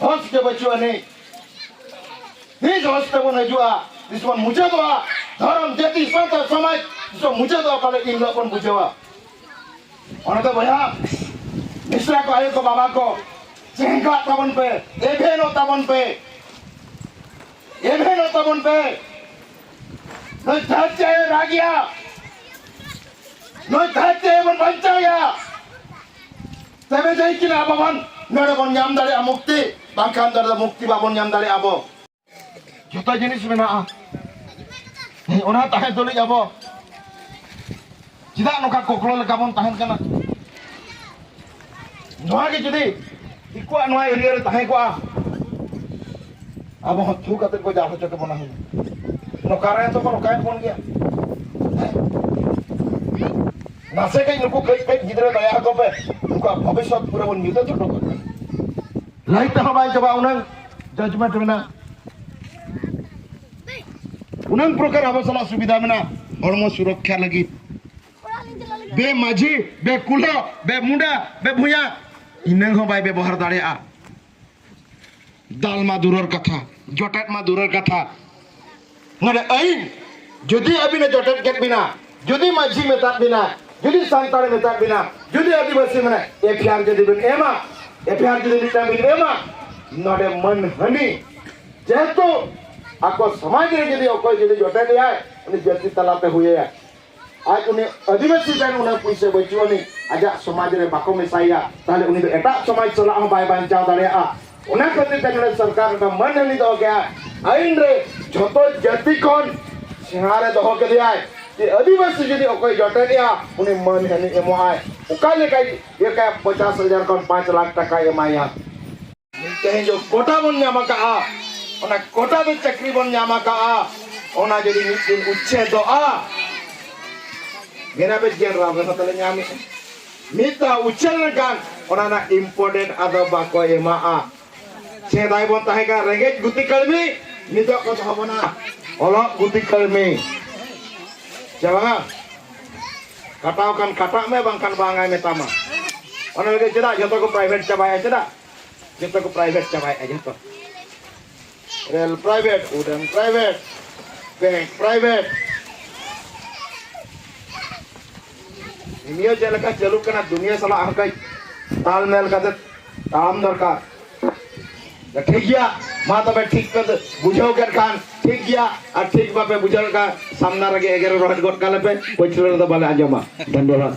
ᱦᱳᱥ ᱜᱮ ᱵᱟᱹᱪᱩᱜ ᱟᱹᱱᱤᱡ᱾ ᱛᱤᱥ ᱦᱳᱥ ᱛᱮᱵᱚᱱ ᱦᱤᱡᱩᱜᱼᱟ, ᱛᱤᱥ ᱵᱚᱱ ᱢᱩᱪᱟᱹᱫᱚᱜᱼᱟ, ᱫᱷᱚᱨᱚᱢ, ᱡᱟᱹᱛᱤ, ᱥᱟᱶᱛᱟ, ᱥᱚᱢᱟᱡᱽ ᱛᱤᱥ ᱵᱚᱱ ᱢᱩᱪᱟᱹᱫᱚᱜᱼᱟ, ᱯᱟᱞᱮ ᱤᱱ ᱦᱤᱞᱳᱜ ᱵᱚᱱ ᱵᱩᱡᱷᱟᱹᱣᱟ᱾ ᱚᱱᱟᱛᱮ ᱵᱚᱭᱦᱟ, ᱢᱤᱥᱨᱟ ᱠᱚ, ᱟᱭᱳ ᱠᱚ, ᱵᱟᱵᱟ ᱠᱚ, ᱪᱮᱸᱜᱷᱟᱜ ᱛᱟᱵᱚᱱ ᱯᱮ, ᱮᱵᱷᱮᱱᱚᱜ ᱛᱟᱵᱚᱱ ᱯᱮ, ᱮᱵᱷᱮᱱᱚᱜ ᱛᱟᱵᱚᱱ ᱯᱮ᱾ ᱱᱩᱭ ᱫᱷᱟᱹᱨᱛᱤ ᱟᱭᱳ ᱨᱟᱜᱮᱜᱼᱟ, ᱱᱩᱭ ᱫᱷᱟᱹᱨᱛᱤ ᱟᱭᱳ ᱵᱚᱱ ᱵᱟᱧᱪᱟᱣᱮᱭᱟ᱾ ᱛᱚᱵᱮ ᱡᱟᱹᱱᱤᱡ ᱠᱤᱱ ᱟᱵᱚ ᱵᱚᱱ ᱱᱚᱰᱮ ᱵᱚᱱ ᱧᱟᱢ ᱫᱟᱲᱮᱭᱟᱜᱼᱟ ᱢᱩᱠᱛᱤ, ᱵᱟᱝᱠᱷᱟᱱ ᱫᱚ ᱢᱩᱠᱛᱤ ᱵᱟᱵᱚᱱ ᱧᱟᱢ ᱫᱟᱲᱮᱭᱟᱜᱼᱟ ᱟᱵᱚ᱾ ᱡᱚᱛᱚ ᱡᱤᱱᱤᱥ ᱢᱮᱱᱟᱜᱼᱟ᱾ ᱦᱮᱸ, ᱚᱱᱟ ᱛᱟᱦᱮᱸ ᱛᱩᱞᱩᱡ ᱟᱵᱚ ᱪᱮᱫᱟᱜ ᱱᱚᱝᱠᱟ ᱠᱚᱠᱞᱚ ᱞᱮᱠᱟ ᱵᱚᱱ ᱛᱟᱦᱮᱱ ᱠᱟᱱᱟ? ᱱᱚᱣᱟ ᱜᱮ ᱡᱩᱫᱤ ᱫᱤᱠᱩᱣᱟᱜ ᱱᱚᱣᱟ ᱮᱨᱤᱭᱟ ᱨᱮ ᱛᱟᱦᱮᱸ ᱠᱚᱜᱼᱟ, ᱟᱵᱚ ᱦᱚᱸ ᱛᱷᱩ ᱠᱟᱛᱮ ᱠᱚ ᱡᱟᱞ ᱦᱚᱪᱚ ᱠᱮᱵᱚᱱᱟ ᱦᱩᱱᱟᱹᱝ᱾ ᱱᱚᱝᱠᱟ ᱨᱮ ᱛᱚ ᱠᱚ ᱱᱚᱝᱠᱟᱭᱮᱫ ᱵᱚᱱ ᱜᱮᱭᱟ᱾ ᱱᱟᱥᱮ ᱠᱟᱹᱡ ᱱᱩᱠᱩ ᱠᱟᱹᱡ ᱠᱟᱹᱡ ᱜᱤᱫᱽᱨᱟᱹ ᱫᱟᱭᱟ ᱟᱠᱚ ᱯᱮ, ᱱᱩᱠᱩᱣᱟᱜ ᱵᱷᱚᱵᱤᱥᱥᱚᱛ ᱯᱩᱨᱟᱹ ᱵᱚᱱ ᱧᱩᱛᱟᱹᱛ ᱦᱚᱴᱚ ᱠᱟᱜ ᱠᱟᱱᱟ᱾ ᱞᱟᱹᱭ ᱛᱮᱦᱚᱸ ᱵᱟᱭ ᱪᱟᱵᱟᱜᱼᱟ, ᱩᱱᱟᱹᱝ ᱡᱟᱡᱽᱢᱮᱱᱴ ᱢᱮᱱᱟᱜᱼᱟ, ᱩᱱᱟᱹᱝ ᱯᱨᱚᱠᱟᱨ ᱟᱵᱚ ᱥᱟᱞᱟᱜ ᱥᱩᱵᱤᱫᱷᱟ ᱢᱮᱱᱟᱜᱼᱟ ᱦᱚᱲᱢᱚ ᱥᱩᱨᱚᱠᱠᱷᱟ ᱞᱟᱹᱜᱤᱫ᱾ ᱵᱮ ᱢᱟᱹᱡᱷᱤ, ᱵᱮ ᱠᱩᱞᱦᱚ, ᱵᱮ ᱢᱩᱸᱰᱟ, ᱵᱮ ᱵᱷᱩᱭᱟ, ᱤᱱᱟᱹᱝ ᱦᱚᱸ ᱵᱟᱭ ᱵᱮᱵᱚᱦᱟᱨ ᱫᱟᱲᱮᱭᱟᱜᱼᱟ᱾ ᱫᱟᱞ ᱢᱟ ᱫᱩᱨᱟᱹᱨ ᱠᱟᱛᱷᱟ, ᱡᱚᱴᱮᱫ ᱢᱟ ᱫᱩᱨᱟᱹᱨ ᱠᱟᱛᱷᱟ᱾ ᱱᱚᱰᱮ ᱟᱹᱭᱤᱱ, ᱡᱩᱫᱤ ᱟᱹᱵᱤᱱ ᱮ ᱡᱚᱴᱮᱫ ᱠᱮᱫ ᱵᱤᱱᱟ, ᱡᱩᱫᱤ ᱢᱟᱹᱡᱷᱤ ᱢᱮᱛᱟᱫ ᱵᱤᱱᱟ, ᱡᱩᱫᱤ ᱥᱟᱱᱛᱟᱲᱮ ᱢᱮᱛᱟᱫ ᱵᱤᱱᱟ, ᱡᱩᱫᱤ ᱟᱹᱫᱤᱵᱟᱹᱥᱤ ᱢᱟᱱᱮ ᱮᱯᱷ ᱟᱭ ᱟᱨ ᱡᱩᱫᱤ ᱵᱤᱱ ᱮᱢᱟ, ᱮᱯᱷ ᱟᱭ ᱟᱨ ᱡᱩᱫᱤ ᱢᱤᱫᱴᱟᱝ ᱵᱤᱱ ᱮᱢᱟ, ᱱᱚᱰᱮ ᱢᱟᱹᱱᱦᱟᱹᱱᱤ, ᱡᱮᱦᱮᱛᱩ ᱟᱠᱚ ᱥᱚᱢᱟᱡᱽ ᱨᱮ ᱡᱩᱫᱤ ᱚᱠᱚᱭ ᱡᱩᱫᱤ ᱡᱚᱴᱮᱫ ᱮᱭᱟᱭ, ᱩᱱᱤ ᱡᱟᱹᱛᱤ ᱛᱟᱞᱟᱛᱮ ᱦᱩᱭ ᱟᱭᱟ᱾ ᱟᱡ ᱩᱱᱤ ᱟᱹᱫᱤᱵᱟᱹᱥᱤ ᱴᱷᱮᱱ ᱩᱱᱟᱹᱜ ᱯᱩᱭᱥᱟᱹ ᱵᱟᱹᱪᱩᱜ ᱟᱹᱱᱤᱡ, ᱟᱡᱟᱜ ᱥᱚᱢᱟᱡᱽ ᱨᱮ ᱵᱟᱠᱚ ᱢᱮᱥᱟᱭᱟ, ᱛᱟᱦᱞᱮ ᱩᱱᱤ ᱫᱚ ᱮᱴᱟᱜ ᱥᱚᱢᱟᱡᱽ ᱥᱟᱞᱟᱜ ᱦᱚᱸ ᱵᱟᱭ ᱵᱟᱧᱪᱟᱣ ᱫᱟᱲᱮᱭᱟᱜᱼᱟ᱾ ᱚᱱᱟ ᱠᱷᱟᱹᱛᱤᱨ ᱛᱮ ᱱᱚᱰᱮ ᱥᱚᱨᱠᱟᱨ ᱚᱱᱟ ᱢᱟᱹᱱ ᱦᱟᱹᱱᱤ ᱫᱚᱦᱚ ᱠᱮᱜᱼᱟ᱾ ᱟᱹᱭᱤᱱ ᱨᱮ ᱡᱷᱚᱛᱚ ᱡᱟᱹᱛᱤ ᱠᱷᱚᱱ ᱥᱮᱬᱟ ᱨᱮ ᱫᱚᱦᱚ ᱠᱮᱫᱮᱭᱟᱭ ᱡᱮ ᱟᱹᱫᱤᱵᱟᱹᱥᱤ ᱡᱩᱫᱤ ᱚᱠᱚᱭ ᱡᱚᱴᱮᱫ ᱮᱭᱟ, ᱩᱱᱤ ᱢᱟᱹᱱ ᱦᱟᱹᱱᱤ ᱮᱢᱚᱜᱼᱟᱭ᱾ ᱚᱠᱟ ᱞᱮᱠᱟᱭ ᱤᱭᱟᱹ ᱠᱟᱭᱟ, ᱯᱚᱧᱪᱟᱥ ᱦᱟᱡᱟᱨ ᱠᱷᱚᱱ ᱯᱟᱸᱪ ᱞᱟᱠᱷ ᱴᱟᱠᱟᱭ ᱮᱢᱟᱭᱟ᱾ ᱛᱮᱦᱮᱧ ᱡᱚ ᱠᱳᱴᱟ ᱵᱚᱱ ᱧᱟᱢ ᱟᱠᱟᱜᱼᱟ, ᱚᱱᱟ ᱠᱳᱴᱟ ᱫᱚ ᱪᱟᱹᱠᱨᱤ ᱵᱚᱱ ᱧᱟᱢ ᱟᱠᱟᱜᱼᱟ, ᱚᱱᱟ ᱡᱩᱫᱤ ᱢᱤᱫ ᱫᱤᱱ ᱩᱪᱪᱷᱮᱫᱚᱜᱼᱟ, ᱜᱮᱨᱟᱵᱮᱡ ᱜᱮᱨ ᱨᱟᱵᱮ ᱦᱚᱸ ᱛᱟᱞᱮ ᱧᱟᱢᱮᱫᱼᱟ᱾ ᱢᱤᱫ ᱫᱷᱟᱣ ᱩᱪᱷᱟᱹᱱ ᱞᱮᱱᱠᱷᱟᱱ ᱚᱱᱟ ᱨᱮᱱᱟᱜ ᱤᱢᱯᱚᱨᱴᱮᱱᱴ ᱟᱫᱚ ᱵᱟᱠᱚ ᱮᱢᱟᱜᱼᱟ᱾ ᱥᱮᱫᱟᱭ ᱵᱚᱱ ᱛᱟᱦᱮᱸ ᱠᱟᱱᱟ ᱨᱮᱸᱜᱮᱡ ᱜᱩᱛᱤ ᱠᱟᱹᱲᱢᱤ, ᱱᱤᱛᱚᱜ ᱠᱚ ᱫᱚᱦᱚ ᱵᱚᱱᱟ ᱚᱞᱚᱜ ᱜᱩᱛᱤ ᱠᱟᱹᱲᱢᱤ᱾ ᱪᱮ ᱵᱟᱝᱟ? ᱠᱟᱴᱟᱣ ᱠᱷᱟᱱ ᱠᱟᱴᱟᱜ ᱢᱮ, ᱵᱟᱝᱠᱷᱟᱱ ᱵᱟᱝᱟᱭ ᱢᱮᱛᱟᱢᱟ᱾ ᱚᱱᱟ ᱞᱟᱹᱜᱤᱫ ᱪᱮᱫᱟᱜ ᱡᱷᱚᱛᱚ ᱠᱚ ᱯᱨᱟᱭᱵᱷᱮᱴ ᱪᱟᱵᱟᱭᱟ? ᱪᱮᱫᱟᱜ ᱡᱷᱚᱛᱚ ᱠᱚ ᱯᱨᱟᱭᱵᱷᱮᱴ ᱪᱟᱵᱟᱭᱮᱫᱼᱟ? ᱡᱷᱚᱛᱚ ᱨᱮᱞ ᱯᱨᱟᱭᱵᱷᱮᱴ, ᱩᱰᱟᱹᱱ ᱯᱨᱟᱭᱵᱷᱮᱴ, ᱵᱮᱝᱠ ᱯᱨᱟᱭᱵᱷᱮᱴ᱾ ᱫᱩᱱᱤᱭᱟᱹ ᱪᱮᱫ ᱞᱮᱠᱟ ᱪᱟᱹᱞᱩᱜ ᱠᱟᱱᱟ, ᱫᱩᱱᱤᱭᱟᱹ ᱥᱟᱞᱟᱜ ᱦᱚᱸ ᱠᱟᱹᱡ ᱛᱟᱞ ᱢᱮᱞ ᱠᱟᱛᱮ ᱛᱟᱲᱟᱢ ᱫᱚᱨᱠᱟᱨ᱾ ᱴᱷᱤᱠ ᱜᱮᱭᱟ, ᱢᱟ ᱛᱚᱵᱮ ᱴᱷᱤᱠ ᱯᱮ ᱵᱩᱡᱷᱟᱹᱣ ᱠᱮᱫ ᱠᱷᱟᱱ ᱴᱷᱤᱠ ᱜᱮᱭᱟ, ᱟᱨ ᱴᱷᱤᱠ ᱵᱟᱯᱮ ᱵᱩᱡᱷᱟᱹᱣ ᱠᱷᱟᱱ ᱥᱟᱢᱱᱟ ᱨᱮᱜᱮ ᱮᱜᱮᱨ ᱨᱚᱦᱮᱫ ᱜᱚᱫ ᱠᱟᱞᱮ ᱯᱮ, ᱯᱟᱹᱪᱷᱞᱟᱹ ᱨᱮᱫᱚ ᱵᱟᱞᱮ ᱟᱸᱡᱚᱢᱟ᱾ ᱫᱷᱚᱱᱭᱚᱵᱟᱫ᱾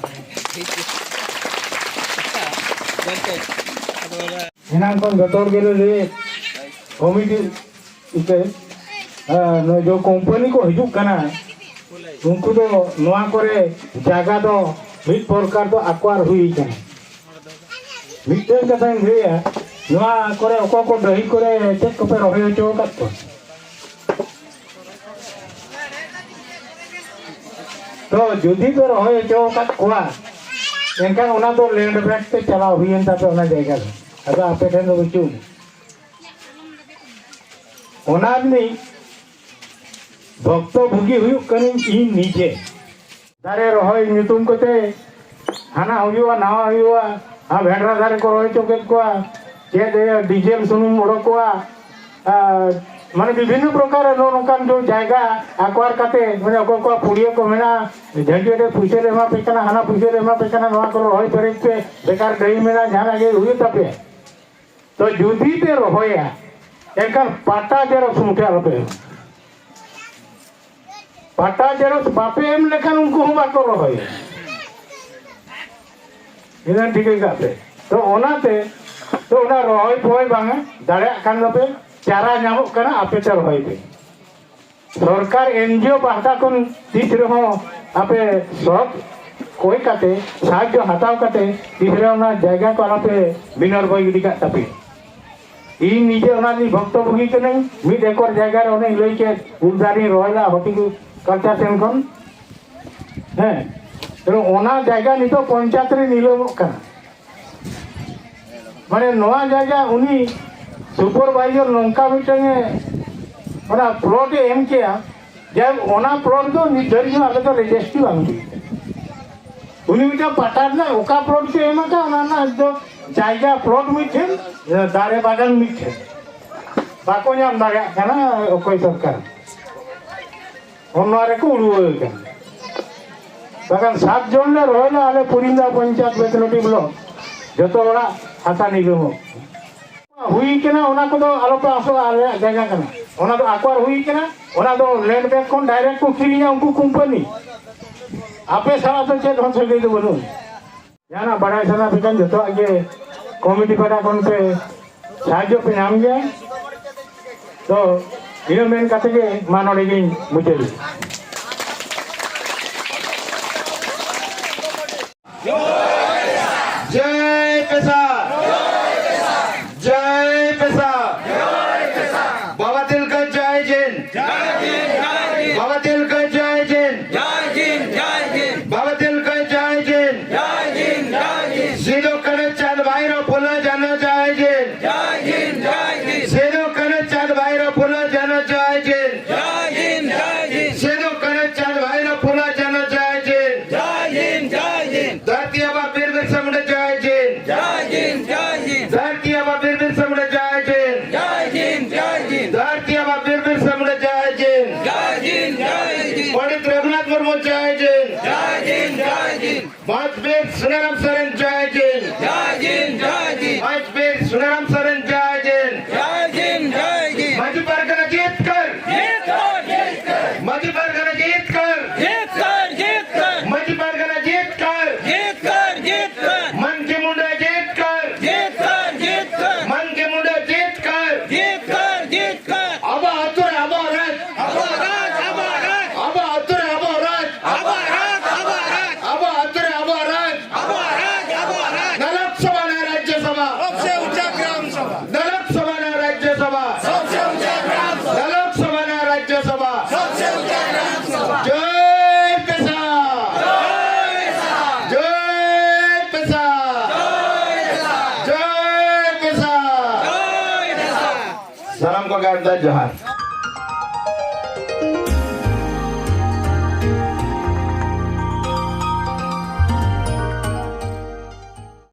ᱮᱱᱟᱝ ᱠᱷᱚᱱ ᱡᱚᱛᱚ ᱦᱚᱲ ᱜᱮᱞᱮ ᱞᱟᱹᱭ, ᱠᱚᱢᱤᱴᱤ ᱤᱠᱟᱹ, ᱟᱨ ᱱᱚᱜᱼᱚᱭ ᱡᱚ ᱠᱳᱢᱯᱟᱱᱤ ᱠᱚ ᱦᱤᱡᱩᱜ ᱠᱟᱱᱟ, ᱩᱱᱠᱩ ᱫᱚ ᱱᱚᱣᱟ ᱠᱚᱨᱮ ᱡᱟᱭᱜᱟ ᱫᱚ ᱢᱤᱫ ᱯᱨᱚᱠᱟᱨ ᱫᱚ ᱟᱠᱣᱟᱨ ᱦᱩᱭ ᱠᱟᱱᱟ᱾ ᱢᱤᱫᱴᱮᱱ ᱠᱟᱛᱷᱟᱧ ᱞᱟᱹᱭᱟ, ᱱᱚᱣᱟ ᱠᱚᱨᱮ ᱚᱠᱚᱭ ᱠᱚ ᱰᱟᱹᱦᱤ ᱠᱚᱨᱮ ᱪᱮᱫ ᱠᱚᱯᱮ ᱨᱚᱦᱚᱭ ᱦᱚᱪᱚ ᱟᱠᱟᱫ ᱠᱚᱣᱟ? ᱛᱚ ᱡᱩᱫᱤ ᱯᱮ ᱨᱚᱦᱚᱭ ᱦᱚᱪᱚ ᱟᱠᱟᱫ ᱠᱚᱣᱟ, ᱮᱱᱠᱷᱟᱱ ᱚᱱᱟ ᱫᱚ ᱞᱮᱱᱰ ᱵᱮᱠ ᱛᱮ ᱪᱟᱞᱟᱣ ᱦᱩᱭᱮᱱ ᱛᱟᱯᱮ ᱚᱱᱟ ᱡᱟᱭᱜᱟ ᱫᱚ, ᱟᱫᱚ ᱟᱯᱮ ᱴᱷᱮᱱ ᱫᱚ ᱵᱟᱹᱪᱩᱜ ᱟᱹᱱᱤᱡ᱾ ᱚᱱᱟ ᱨᱤᱱᱤᱡ ᱵᱷᱚᱠᱛᱚ ᱵᱷᱩᱜᱤ ᱦᱩᱭᱩᱜ ᱠᱟᱹᱱᱟᱹᱧ ᱤᱧ ᱱᱤᱡᱮ᱾ ᱫᱟᱨᱮ ᱨᱚᱦᱚᱭ ᱧᱩᱛᱩᱢ ᱠᱚᱛᱮ ᱦᱟᱱᱟ ᱦᱩᱭᱩᱜᱼᱟ, ᱱᱟᱣᱟ ᱦᱩᱭᱩᱜᱼᱟ, ᱟᱨ ᱵᱷᱮᱰᱨᱟ ᱫᱟᱨᱮ ᱠᱚ ᱨᱚᱦᱚᱭ ᱦᱚᱪᱚ ᱠᱮᱫ ᱠᱚᱣᱟ, ᱪᱮᱫ ᱤᱭᱟᱹ ᱰᱤᱡᱮᱞ ᱥᱩᱱᱩᱢ ᱚᱰᱚᱠᱚᱜᱼᱟ, ᱟᱨ ᱢᱟᱱᱮ ᱵᱤᱵᱷᱤᱱᱱᱚ ᱯᱨᱚᱠᱟᱨ ᱱᱚᱜᱼᱚ ᱱᱚᱝᱠᱟᱱ ᱡᱚ ᱡᱟᱭᱜᱟ ᱟᱠᱣᱟᱨ ᱠᱟᱛᱮ, ᱢᱟᱱᱮ ᱚᱠᱚᱭ ᱠᱚᱣᱟᱜ ᱯᱩᱲᱤᱭᱟᱹ ᱠᱚ ᱢᱮᱱᱟᱜᱼᱟ, ᱡᱷᱟᱹᱱᱴᱤ ᱨᱮ ᱯᱩᱭᱥᱟᱹ ᱞᱮ ᱮᱢᱟ ᱯᱮ ᱠᱟᱱᱟ, ᱦᱟᱱᱟ ᱯᱩᱭᱥᱟᱹ ᱞᱮ ᱮᱢᱟ ᱯᱮ ᱠᱟᱱᱟ, ᱱᱚᱣᱟ ᱠᱚᱨᱮ ᱨᱚᱦᱚᱭ ᱯᱮᱨᱮᱡ ᱯᱮ, ᱵᱮᱠᱟᱨ ᱰᱟᱹᱦᱤ ᱢᱮᱱᱟᱜᱼᱟ, ᱡᱟᱦᱟᱱᱟᱜ ᱜᱮ ᱦᱩᱭᱩᱜ ᱛᱟᱯᱮᱭᱟ᱾ ᱛᱚ ᱡᱩᱫᱤ ᱯᱮ ᱨᱚᱦᱚᱭᱟ, ᱮᱱᱠᱷᱟᱱ ᱯᱟᱴᱟ ᱡᱮᱨᱚᱠᱥ ᱢᱩᱴᱷᱟᱹ ᱟᱞᱚᱯᱮ ᱮᱢᱟ᱾ ᱯᱟᱴᱟ ᱡᱮᱨᱚᱠᱥ ᱵᱟᱯᱮ ᱮᱢ ᱞᱮᱠᱷᱟᱱ ᱩᱱᱠᱩ ᱦᱚᱸ ᱵᱟᱠᱚ ᱨᱚᱦᱚᱭᱟ᱾ ᱤᱱᱟᱹ ᱴᱷᱤᱠᱟᱹ ᱠᱟᱜ ᱯᱮ᱾ ᱛᱚ ᱚᱱᱟᱛᱮ, ᱛᱚ ᱚᱱᱟ ᱨᱚᱦᱚᱭ ᱯᱷᱚᱦᱚᱭ ᱵᱟᱝᱟ, ᱫᱟᱲᱮᱭᱟᱜ ᱠᱷᱟᱱ ᱫᱚᱯᱮ, ᱪᱟᱨᱟ ᱧᱟᱢᱚᱜ ᱠᱟᱱᱟ, ᱟᱯᱮ ᱛᱮ ᱨᱚᱦᱚᱭ ᱯᱮ᱾ ᱥᱚᱨᱠᱟᱨ ᱮᱱᱡᱤᱳ ᱯᱟᱦᱴᱟ ᱠᱷᱚᱱ ᱛᱤᱥ ᱨᱮᱦᱚᱸ ᱟᱯᱮ ᱥᱚᱦᱚᱫ ᱠᱚᱭ ᱠᱟᱛᱮ, ᱥᱟᱦᱟᱡᱽᱡᱚ ᱦᱟᱛᱟᱣ ᱠᱟᱛᱮ, ᱛᱤᱥ ᱨᱮᱦᱚᱸ ᱚᱱᱟ ᱡᱟᱭᱜᱟ ᱠᱚ ᱟᱞᱚᱯᱮ ᱵᱤᱱᱚᱨᱵᱚᱭ ᱜᱤᱰᱤ ᱠᱟᱜ ᱛᱟᱯᱮ᱾ ᱤᱧ ᱱᱤᱡᱮ ᱚᱱᱟ ᱨᱤᱱᱤᱡ ᱵᱷᱚᱠᱛᱚ ᱵᱷᱩᱜᱤ ᱠᱟᱹᱱᱟᱹᱧ᱾ ᱢᱤᱫ ᱮᱠᱚᱨ ᱡᱟᱭᱜᱟ ᱨᱮ ᱚᱱᱮᱧ ᱞᱟᱹᱭ ᱠᱮᱫ, ᱩᱞ ᱫᱟᱨᱮᱧ ᱨᱚᱦᱚᱭ ᱞᱮᱫᱼᱟ ᱦᱚᱨᱴᱤᱠᱟᱞᱪᱟᱨ ᱥᱮᱱ ᱠᱷᱚᱱ᱾ ᱦᱮᱸ, ᱛᱚ ᱚᱱᱟ ᱡᱟᱭᱜᱟ ᱱᱤᱛᱚᱜ ᱯᱚᱧᱪᱟᱭᱮᱛ ᱨᱮ ᱱᱤᱞᱟᱹᱢᱚᱜ ᱠᱟᱱᱟ᱾ ᱢᱟᱱᱮ ᱱᱚᱣᱟ ᱡᱟᱭᱜᱟ ᱩᱱᱤ ᱥᱩᱯᱟᱨᱵᱷᱟᱭᱡᱟᱨ ᱱᱚᱝᱠᱟ ᱢᱤᱫᱴᱟᱝ ᱮ, ᱚᱱᱟ ᱯᱞᱚᱴ ᱮ ᱮᱢ ᱠᱮᱜᱼᱟ, ᱡᱟᱭᱦᱳᱠ, ᱚᱱᱟ ᱯᱞᱚᱴ ᱫᱚ ᱱᱤᱛ ᱫᱷᱟᱹᱨᱤᱡ ᱦᱚᱸ ᱟᱞᱮ ᱫᱚ ᱨᱮᱡᱤᱥᱴᱨᱤ ᱵᱟᱝ ᱦᱩᱭ ᱠᱟᱱᱟ᱾ ᱩᱱᱤ ᱢᱤᱫᱴᱟᱝ ᱯᱟᱴᱟ ᱨᱮᱱᱟᱜ ᱚᱠᱟ ᱯᱞᱚᱴ ᱪᱚᱭ ᱮᱢ ᱟᱠᱟᱫ, ᱚᱱᱟ ᱨᱮᱱᱟᱜ ᱫᱚ ᱡᱟᱭᱜᱟ ᱯᱞᱚᱴ ᱢᱤᱫᱴᱷᱮᱱ, ᱫᱟᱨᱮ ᱵᱟᱜᱟᱱ ᱢᱤᱫᱴᱷᱮᱱ, ᱵᱟᱠᱚ ᱧᱟᱢ ᱫᱟᱲᱮᱭᱟᱜ ᱠᱟᱱᱟ ᱚᱠᱚᱭ ᱥᱚᱨᱠᱟᱨ᱾ ᱦᱚᱸ, ᱱᱚᱣᱟ ᱨᱮᱠᱚ ᱩᱲᱩᱣᱟᱹ ᱟᱠᱟᱱᱟ᱾ ᱵᱟᱠᱷᱟᱱ ᱥᱟᱛ ᱡᱚᱱ ᱞᱮ ᱨᱚᱦᱚᱭ ᱞᱮᱫᱼᱟ ᱟᱞᱮ ᱯᱩᱨᱤᱱᱫᱟ ᱯᱚᱧᱪᱟᱭᱮᱛ ᱵᱮᱛᱱᱚᱴᱤ ᱵᱞᱚᱠ, ᱡᱚᱛᱚ ᱦᱚᱲᱟᱜ ᱦᱟᱥᱟ ᱱᱤᱞᱟᱹᱢᱚᱜ ᱦᱩᱭ ᱠᱟᱱᱟ᱾ ᱚᱱᱟ ᱠᱚᱫᱚ ᱟᱞᱚᱯᱮ ᱟᱥᱚᱜᱼᱟ, ᱟᱞᱮᱭᱟᱜ ᱡᱟᱭᱜᱟ ᱠᱟᱱᱟ᱾ ᱚᱱᱟ ᱫᱚ ᱟᱠᱚᱣᱟᱜ ᱦᱩᱭ ᱠᱟᱱᱟ, ᱚᱱᱟ ᱫᱚ ᱞᱮᱱᱰ ᱵᱮᱝᱠ ᱠᱷᱚᱱ ᱰᱟᱭᱨᱮᱠᱴ ᱠᱚ ᱠᱤᱨᱤᱧᱟ ᱩᱱᱠᱩ ᱠᱳᱢᱯᱟᱱᱤ᱾ ᱟᱯᱮ ᱥᱟᱞᱟᱜ ᱫᱚ ᱪᱮᱫ ᱦᱚᱸ ᱥᱟᱹᱜᱟᱹᱭ ᱫᱚ ᱵᱟᱹᱱᱩᱜᱼᱟ᱾ ᱡᱟᱦᱟᱱᱟᱜ ᱵᱟᱲᱟᱭ ᱥᱟᱱᱟ ᱯᱮ ᱠᱷᱟᱱ ᱡᱚᱛᱚᱣᱟᱜ ᱜᱮ ᱠᱚᱢᱤᱴᱤ ᱯᱟᱦᱴᱟ ᱠᱷᱚᱱ ᱯᱮ ᱥᱟᱦᱟᱡᱽᱡᱚ ᱯᱮ ᱧᱟᱢ ᱜᱮᱭᱟ᱾ ᱛᱚ ᱤᱱᱟᱹ ᱢᱮᱱ ᱠᱟᱛᱮ ᱜᱮ ᱢᱟ ᱱᱚᱰᱮ ᱜᱤᱧ ᱢᱩᱪᱟᱹᱫ᱾ ᱡᱟᱭ ᱯᱮᱥᱟ, ᱡᱟᱭ ᱯᱮᱥᱟ, ᱵᱟᱵᱟ ᱛᱤᱞᱠᱟᱹ ᱡᱟᱭ ᱡᱤᱱ, ᱵᱟᱵᱟ ᱛᱤᱞᱠᱟᱹ ᱡᱟᱭ ᱡᱤᱱ, ᱵᱟᱵᱟ ᱛᱤᱞᱠᱟᱹ ᱡᱟᱭ ᱡᱤᱱ᱾ ᱥᱤᱫᱩ ᱠᱟᱹᱱᱦᱩ ᱪᱟᱸᱫᱽ ᱵᱷᱟᱭᱨᱳ ᱯᱷᱩᱞᱳ ᱡᱷᱟᱱᱳ ᱡᱟᱭ ᱡᱤᱱ, ᱥᱤᱫᱩ ᱠᱟᱹᱱᱦᱩ ᱪᱟᱸᱫᱽ ᱵᱷᱟᱭᱨᱳ ᱯᱷᱩᱞᱳ ᱡᱷᱟᱱᱳ ᱡᱟᱭ ᱡᱤᱱ, ᱥᱤᱫᱩ ᱵᱟᱜᱟᱱ ᱫᱟ ᱡᱚᱦᱟᱨ᱾